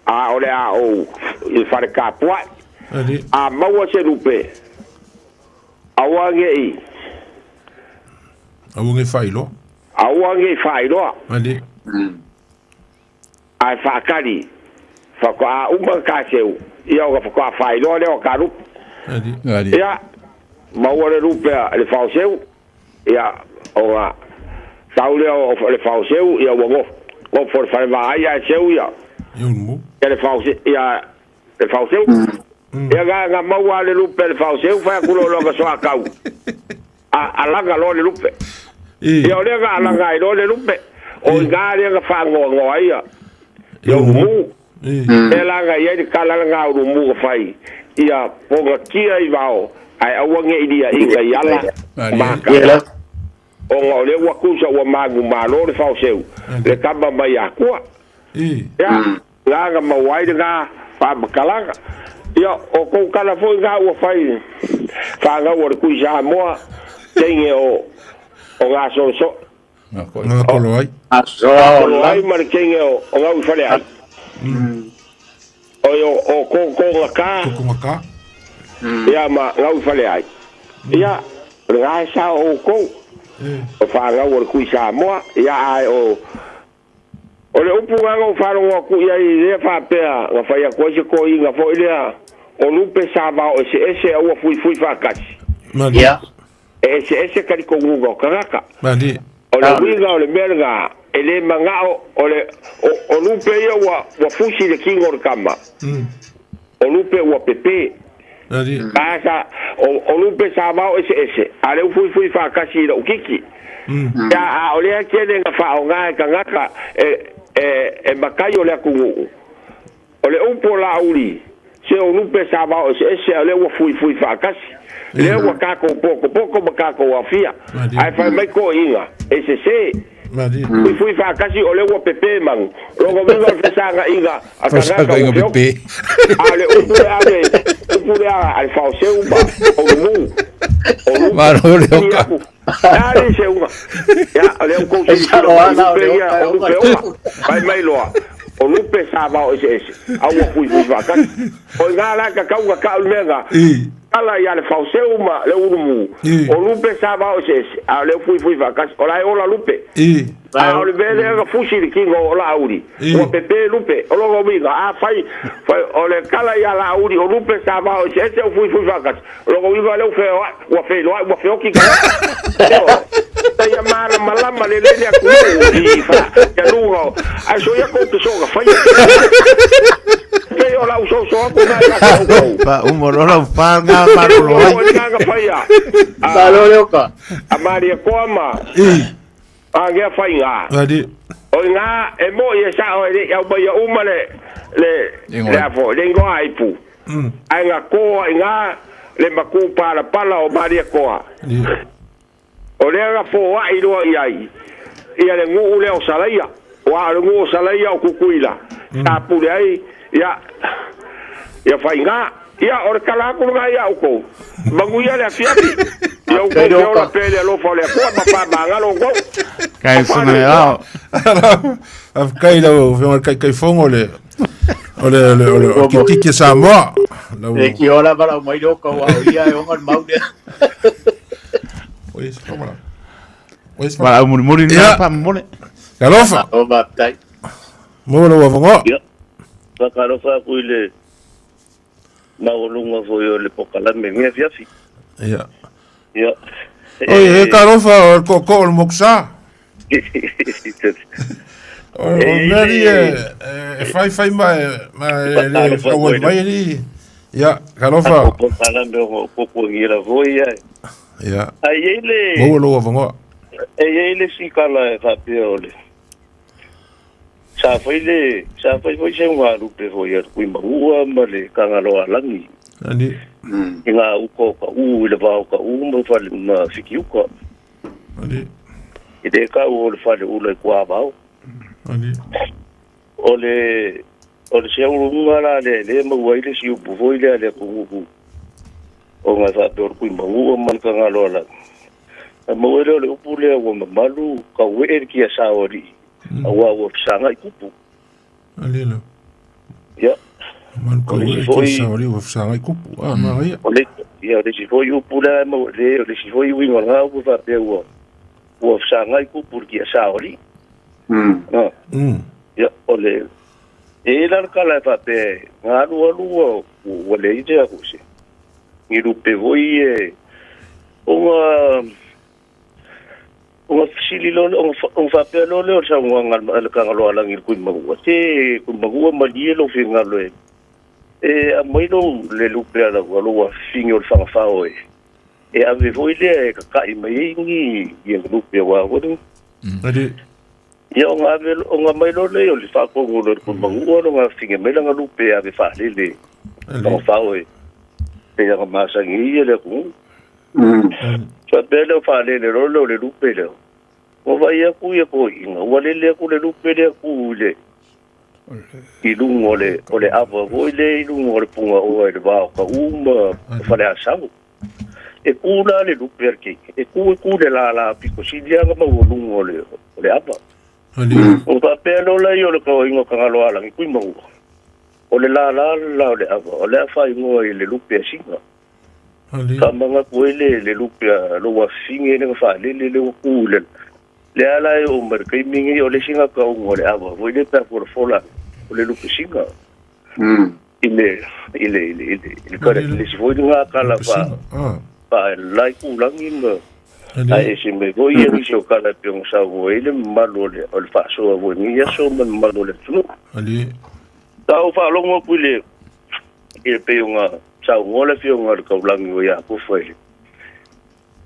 a o le a ou i le fale tapuai. A maua se lupe, aua ne i. Aua ne i faailoa. Aua ne i faailoa. Ae faatali, faatoa uma le ta seu, ia ona faatoa faailoa lea o ta lupe. Ia, maua le lupe a le faoseu, ia, ona sau lea o le faoseu, ia ua nofo, nofo i le fale vaai ae seu ia, ia le faoseu, ia le faoseu. Ia na, na maua le lupe a le faoseu, fai atu loa lona soatau, a, alaga loa le lupe. Ia o lea na alaga ai loa le lupe, o i ina lea na faanoanoa ai ia, ia Ulumu. Lea la na i ai le tala lena a Ulumu na fai, ia pogatia i vao, ae aua ne i liaina i ala ma ata. Ona o lea ua tusa ua manumalo le faoseu, le tama mai Atua. Ia, na na maua ai lena faamatalaga. Ia, o tou tala foi na ua fai fanau a le Tui Samoa, teine o o Gasolosoo. Gatoloai. Gatoloai ma le teine o o Gauifaleai. Oi o o Kogakogaka. Kogakogaka. Ia ma Gauifaleai. Ia, o lena e sao outou. O fanau a le Tui Samoa, ia ae o O le upu na na ou faalogo atu i ai lea faapea na fai atu ai se toeaina foi lea o lupe sa vao eseese a ua fuifui faatasi. Malie. Ia. E eseese talitonuga o tagata. Malie. O le uiga o le mea lena, e le manao o le, o, o lupe ia ua, ua fusi i le kino o le tama. O lupe ua pepe. Malie. Sa, sa, o, o lupe sa vao eseese, a lea ua fuifui faatasi i lou kiki. Ia, a o lea tele na faaaoga e tagata e, e, e matai o le atunuu. O le upu o Laauli, se o lupe sa vao eseese a o lea ua fuifui faatasi. Lea ua tatou potopoto ma tatou aofia. Ae fai mai toeaiina, e sese. Fuifui faatasi o lea ua pepe manu. Lona uiga o le fesagaiga a tagata ua feoki. A o le upu lea a le, upu lea a le faoseu ma o lumu. O lupe. Malo le oka. A le seuga. Ia, o lea ua tou silasila mai i lupe ia, o lupe ola. Fai mai loa, o lupe sa vao eseese, a ua fuifui faatasi. O i ina la e tatau ona tau le mea lena, tala ia le faoseu ma le ulumu, o lupe sa vao eseese, a o lea ua fuifui faatasi. O la e ola lupe. A o le mea lea na fusi i le kino o Laauli, ua pepe lupe. O lona uiga, afai, fai, o le tala ia Laauli, o lupe sa vao eseese, ua fuifui faatasi. Lona uiga lea ua feoai, ua feiloai, ua feoki tagata. Ioe. Ia malamalama lelei le atunuu i fa, ia luga o, ae soia kou te soga faia. Pei o lau soso atu na ia te outou. Pa umo loa lau pa ngā malolo ai. Ua ngā faia. Malo le oka. A Maria koa ma. A ngea whai ngā. Ready. O i ngā e mo i e sao e le au mai uma le le le afo le ingoa ipu. Ai ngā koa i ngā le maku palapala o Maria koa. O lea na foai loa i ai ia le nuu lea o Salaia. Aua o le nuu o Salaia o Kukuila sa pule ai ia ia Faiga. Ia o le tala atu lena ia outou. Manuia le afiafi. Ia outou feola pea i le alofa o le Atua ma faamagalo outou. Kai suna e ao. Faafetai i lau Afioga i le Taitaifono o le o le o le o le o Kitiki o Samoa. Lau E ki ora mara mai ro ka wa o ia e onga mau lea. Oi, se wala. Oi, se Wala au mulimuli Ia. nā pa mole. Alofa. O faafetai. Mo lau avanoa. Ia, faatalofa atu i le maualuga foi o le pokalame i lenei afiafi. Ia. Ia. Oi, he talofa o le tootoo o le mokusa. O o mea li e e whaiwhai ma e ma e le whakauai mai e li. Ia, talofa. O pokalame o popoangira foi ia. Ia. Ai i ai le Maua lou avanoa. E i ai le sikala e faapea o le Sa fai le, sa fai foi se galupe foi a Tuimaua ma le Kagaloalagi. Nani. I ngā uka o Kaʻū, i le vā o Kaʻū ma fale, ma Fikiuka. Nani. I le kau o le fale ula i Kuavao. Nani. O le, o le seuluga la lea e le maua ai le isi upu foi lea a le atunuu ona e faapea o le Tuimaua ma le Kagaloalagi. Na maua lea o le upu lea ua mamalu kauee le kiasa o alii, auā ua fesagai kupu. Alii la. Ia. Mamalu O le kauee isi le foi, kiasa o alii ua fesagai kupu. Ah, manaia. o le, ia, o le isi foi upu lea e maua, le, o le isi foi uiga o lena upu e faapea ua, ua fesagai kupu i le kiasa o alii. Ah. Ia, o le, e i ai la le tala e faapea e na alualu ua, ua leai se aku se, ni lupe foi e, ona, ona fesili loa lea, ona, ona faapea loa lea o le saunoaga a le Tagaloaalagi i le Tuimanua, se Tuimanua malie lou finagalo e, e aumai lou, le lupe a lau, a lou afafine o le Fagafao e, e ave foi lea e tata'i mai ai ni, ni lupe aua foi le, Alii. Ia ona ave ona aumai loa lea o le faatonu loa i le Tuimanua lona afafine mai lana lupe e ave faalele Fagafao e pei ona masani ai ia le atunuu. Faapea lea o faalele loa lea o le lupe lea. Ua vaai atu ia toeaiina ua lele atu le lupe lea tu i le i luga o le o le ava foi lea i luga o le pungaoa i le va o Kaʻū ma Faleasago. E tu la le lupe a le keiki, e tu e tu i le lālā pito sili lava ona maualuga o le o le ava. Ona faapea loa lea o le toeaina o Tagaloaalagi, Tuimanua, o le lālā le la o le ava, o le a faaigoa i le lupe a Sina. Faamanatu ai le le lupe a lou afafine lea na faalele lea ua tu i le lea la e oo mai le taimi lenei o le isi gatauna o le ava foi lea pe a folafola o le lupe sina. I le i le i le i le i le kala le isi foi lena kala fa fa la i kūlagi ma ae ese mai foi ia nisi o kala e pei ona saunoa ai le mamalu o le o le faasoa foi i lenei aso ma le mamalu o le atunuu. Sa ou faalogo atu i le i le pei ona saunoa le afioga i le Taulagi o Iakofa i le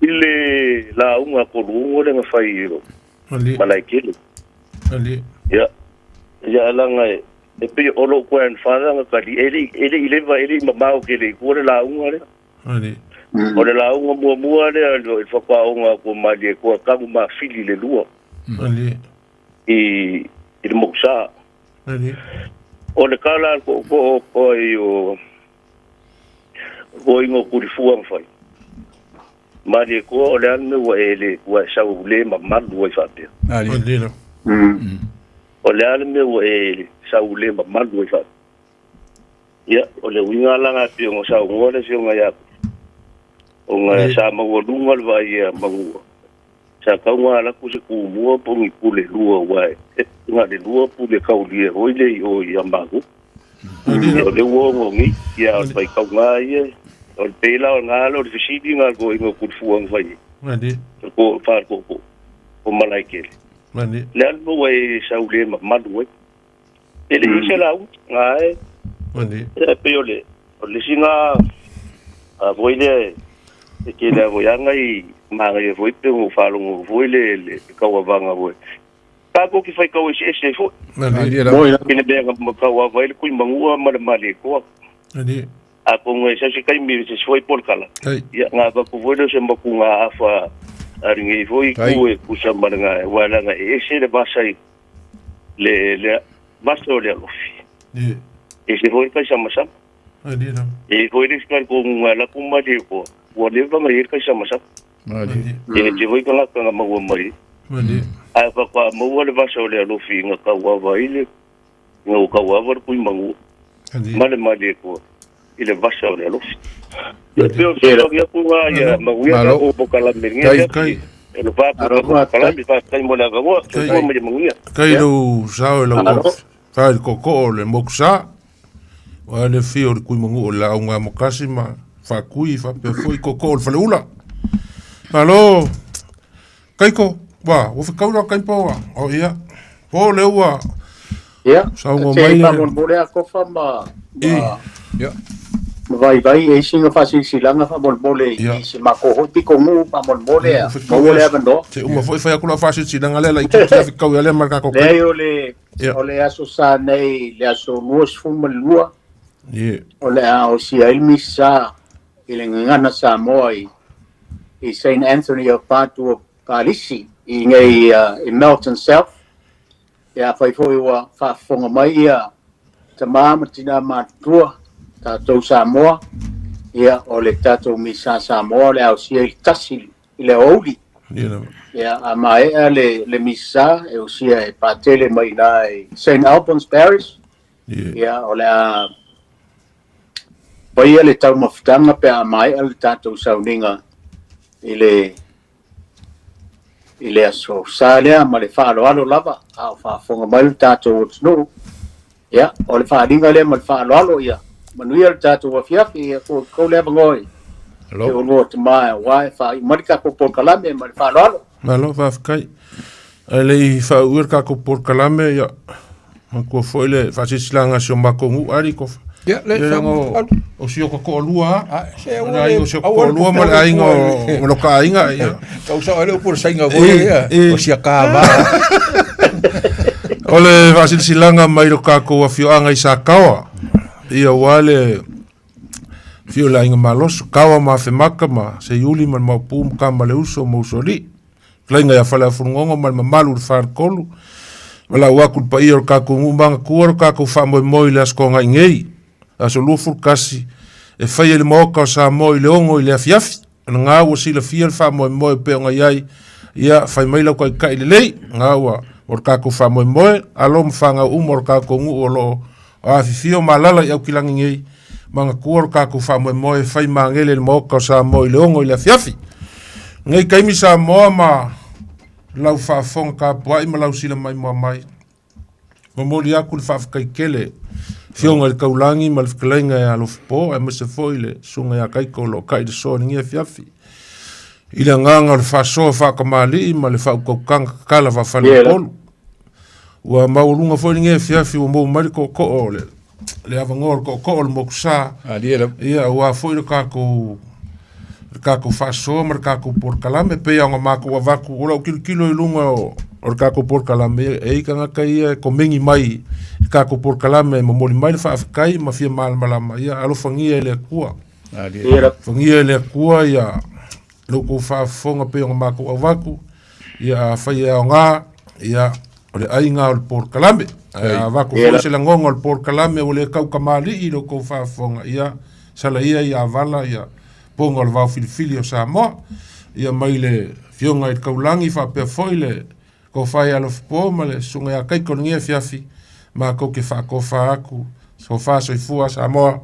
i le lauga a Koluogo lea na fai i Malaekele. Ia, ia laga e e pei o lou grandfather na tali e le e le i leva e le i mamao tele i tua le lauga lea. O le lauga muamua lea i le faatoa atu o Malietoa talu ma fili le lua i i le Mokusa. O le tala a le tootoo o ai o toeaiina o Tulifua na fai, Malietoa o le a le mea ua e le ua e sau le mamalu ai faapea? O le a le mea ua e sau le mamalu ai faapea? Ia, o le uiga la lena e pei ona saunoa le Afioga ia ona sa maualuga le vaai ia Manua. Sa tau ona alu atu se tumua po o ni pule lua aua e na o le lua pule taulia foi lea i o ia matou. Ia o lea ua ono nei, ia o le faitauga lava ia, o le pei la o lena o le fesili lena a le toeaina o Tulifua na fai ai, o le faatoatoa o Malaekele. Le a le mea ua e sau le mamalu ai? E le i se lauga, na e, e pei o le, o le isi na, a foi lea, e tele lava foi aga i manaia foi pei ona ou faalogo foi le, le tauavaga foi. Tatou te faitau eseese ai foi. I le mea na tauava ai le Tuimanua ma le Malietoa. Atonu e sau se taimi se isi foi polokala, ia ona avatu foi lea o se mapuga afa a lenei foi itu e tusa ma lena, aua leaga e ese le vasa i le, le vasa o le alofi. Ese foi le kaisamasama. E i ai foi le isi talitonuga e alu atu Malietoa, ua leva ona i ai le kaisamasama. E ese foi tagata na maua mai ai. Ae faatoa maua le vasa o le alofi na tauava ai le Ina ua tauava le Tuimanua ma le Malietoa i le vasa o le alofi. Ia pei o le fesoasoani atu lena ia manuia tatou polokalame i lenei afiafi. E le va atu tatou polokalame, faafetai mo le avanoa, soifua ma ia manuia. Kai lou sao e lau sao i le tootoo o le motu sa. Aua le afio o le Tuimanua o le Laau Gamokasi ma Faatui faapea foi tootoo o le Faleula. Malo Kaiko, ua ua fetau la kai po o ia. Po le ua. Ia, Saunoa se mai le- faamolemole a Kofa ma ma Ia. ma vaivai e isi na faasilasilaga faamolemole Ia. i se matou foi pitonuu faamolemole a Ua fetau maua le ia- avanoa. Se uma foi fai atu lau faasilasilaga lea laitiiti a fetau ia lea ma le tatou kai. Leai o le Ia. o le aso sa nei le aso 22 Ie. o le a osia ai le misa i le gagana Samoa i i Saint Anthony of Padua Palisi i nei i Melton South. Ia afai foi ua faafofoga mai ia tama ma tina matutua tatou Samoa, ia o le tatou misa Samoa o le a osia i le tasi i le aoauli. Ia, a maea le, le misa e usia e patele mai ina i St. Albans Parish. Ia, o le a paia le taumafataga pe a maea le tatou sauniga i le i le aso sa lea ma le faaaloalo lava a o faafofoga mai le tatou atunuu. Ia, o le faaaliga lea ma le faaaloalo, ia manuia le tatou afiafi, ia kou le avanoa i te oulua tama aua e faaiu mai le tatou polokalame ma le faaaloalo. Malo, faafetai. Ae le i faauia le tatou polokalame, ia, manatua foi le faasilasilaga a si o matou nuu, Ali Tofa. Ia, le Ia, leaga alu. o si ota toalua lava. Ah, se O aua le le aiga o si ota aua le toalua ma le popole aiga fua o i ma lo ta aiga, ia. Tau sao ai le upu o le saina foi E, ia, e. o sia kava. O le faasilasilaga mai lo tatou afioaga i Sakaoa, ia aua le afio o le Aiga Maloso, Kaoa ma Afemaka ma Seiuli ma le Maopu ma Tama le Uso ma Usoalii. Fetalaiga ia Faleafulugogo ma le mamalu i le Faletolu. Valaau atu i le paia o le tatou nuu manatua lo tatou faamoemoe i le Aso Toonai nei, aso 21, e faia i le Maota o Samoa i le 6 i le afiafi. O lena ua silafia le faamoemoe e pei ona i ai, ia fai mai lau taitai lelei, lena ua o le tatou faamoemoe, alo ma fanau uma o le tatou nuu o lo o afifio ma alaala i Aukilagi nei, manatua lo tatou faamoemoe e fai magele i le Maota o Samoa i le 6 i le afiafi. Nei taimi Samoa ma lau faafofoga tapuai ma lau silamaimoa mai. Momoli atu le faafetai tele Afioga i le Taulagi ma le Fetalaiga ia Alofipo aemaise foi le Susuga ia Kaiko o lo o kai le soa i lenei afiafi. I le agaga o le faasoa faatamalii ma le faautautaga tatala faafaleupolu. Ua maualuga foi lenei afiafi ua maua mai le tootoo o le le avanoa o le tootoo o le motusa. Ia, aua foi le tatou le tatou faasoa ma le tatou polokalame e pei ona matou avatu o lau tilotilo i luga o, o le tatou polokalame e i tagata ia e komeni mai i le tatou polokalame e momoli mai le faafetai ma fia malamalama ia alofagia e le Atua alofagia e le Atua ia lo outou faafofoga pei ona matou avatu ia afai e aoga ia o le aiga o le polokalame ae a avatu foi se lagona o le polokalame ua le tau tamalii i lo outou faafofoga ia sala ia ia vala ia poga o le vao filifili o Samoa ia mai le afioga i le Taulagi faapea foi le Tofa ia Alofipo ma le Susuga ia Kaiko i lenei afiafi matou te faatofa atu sofa soifua Samoa.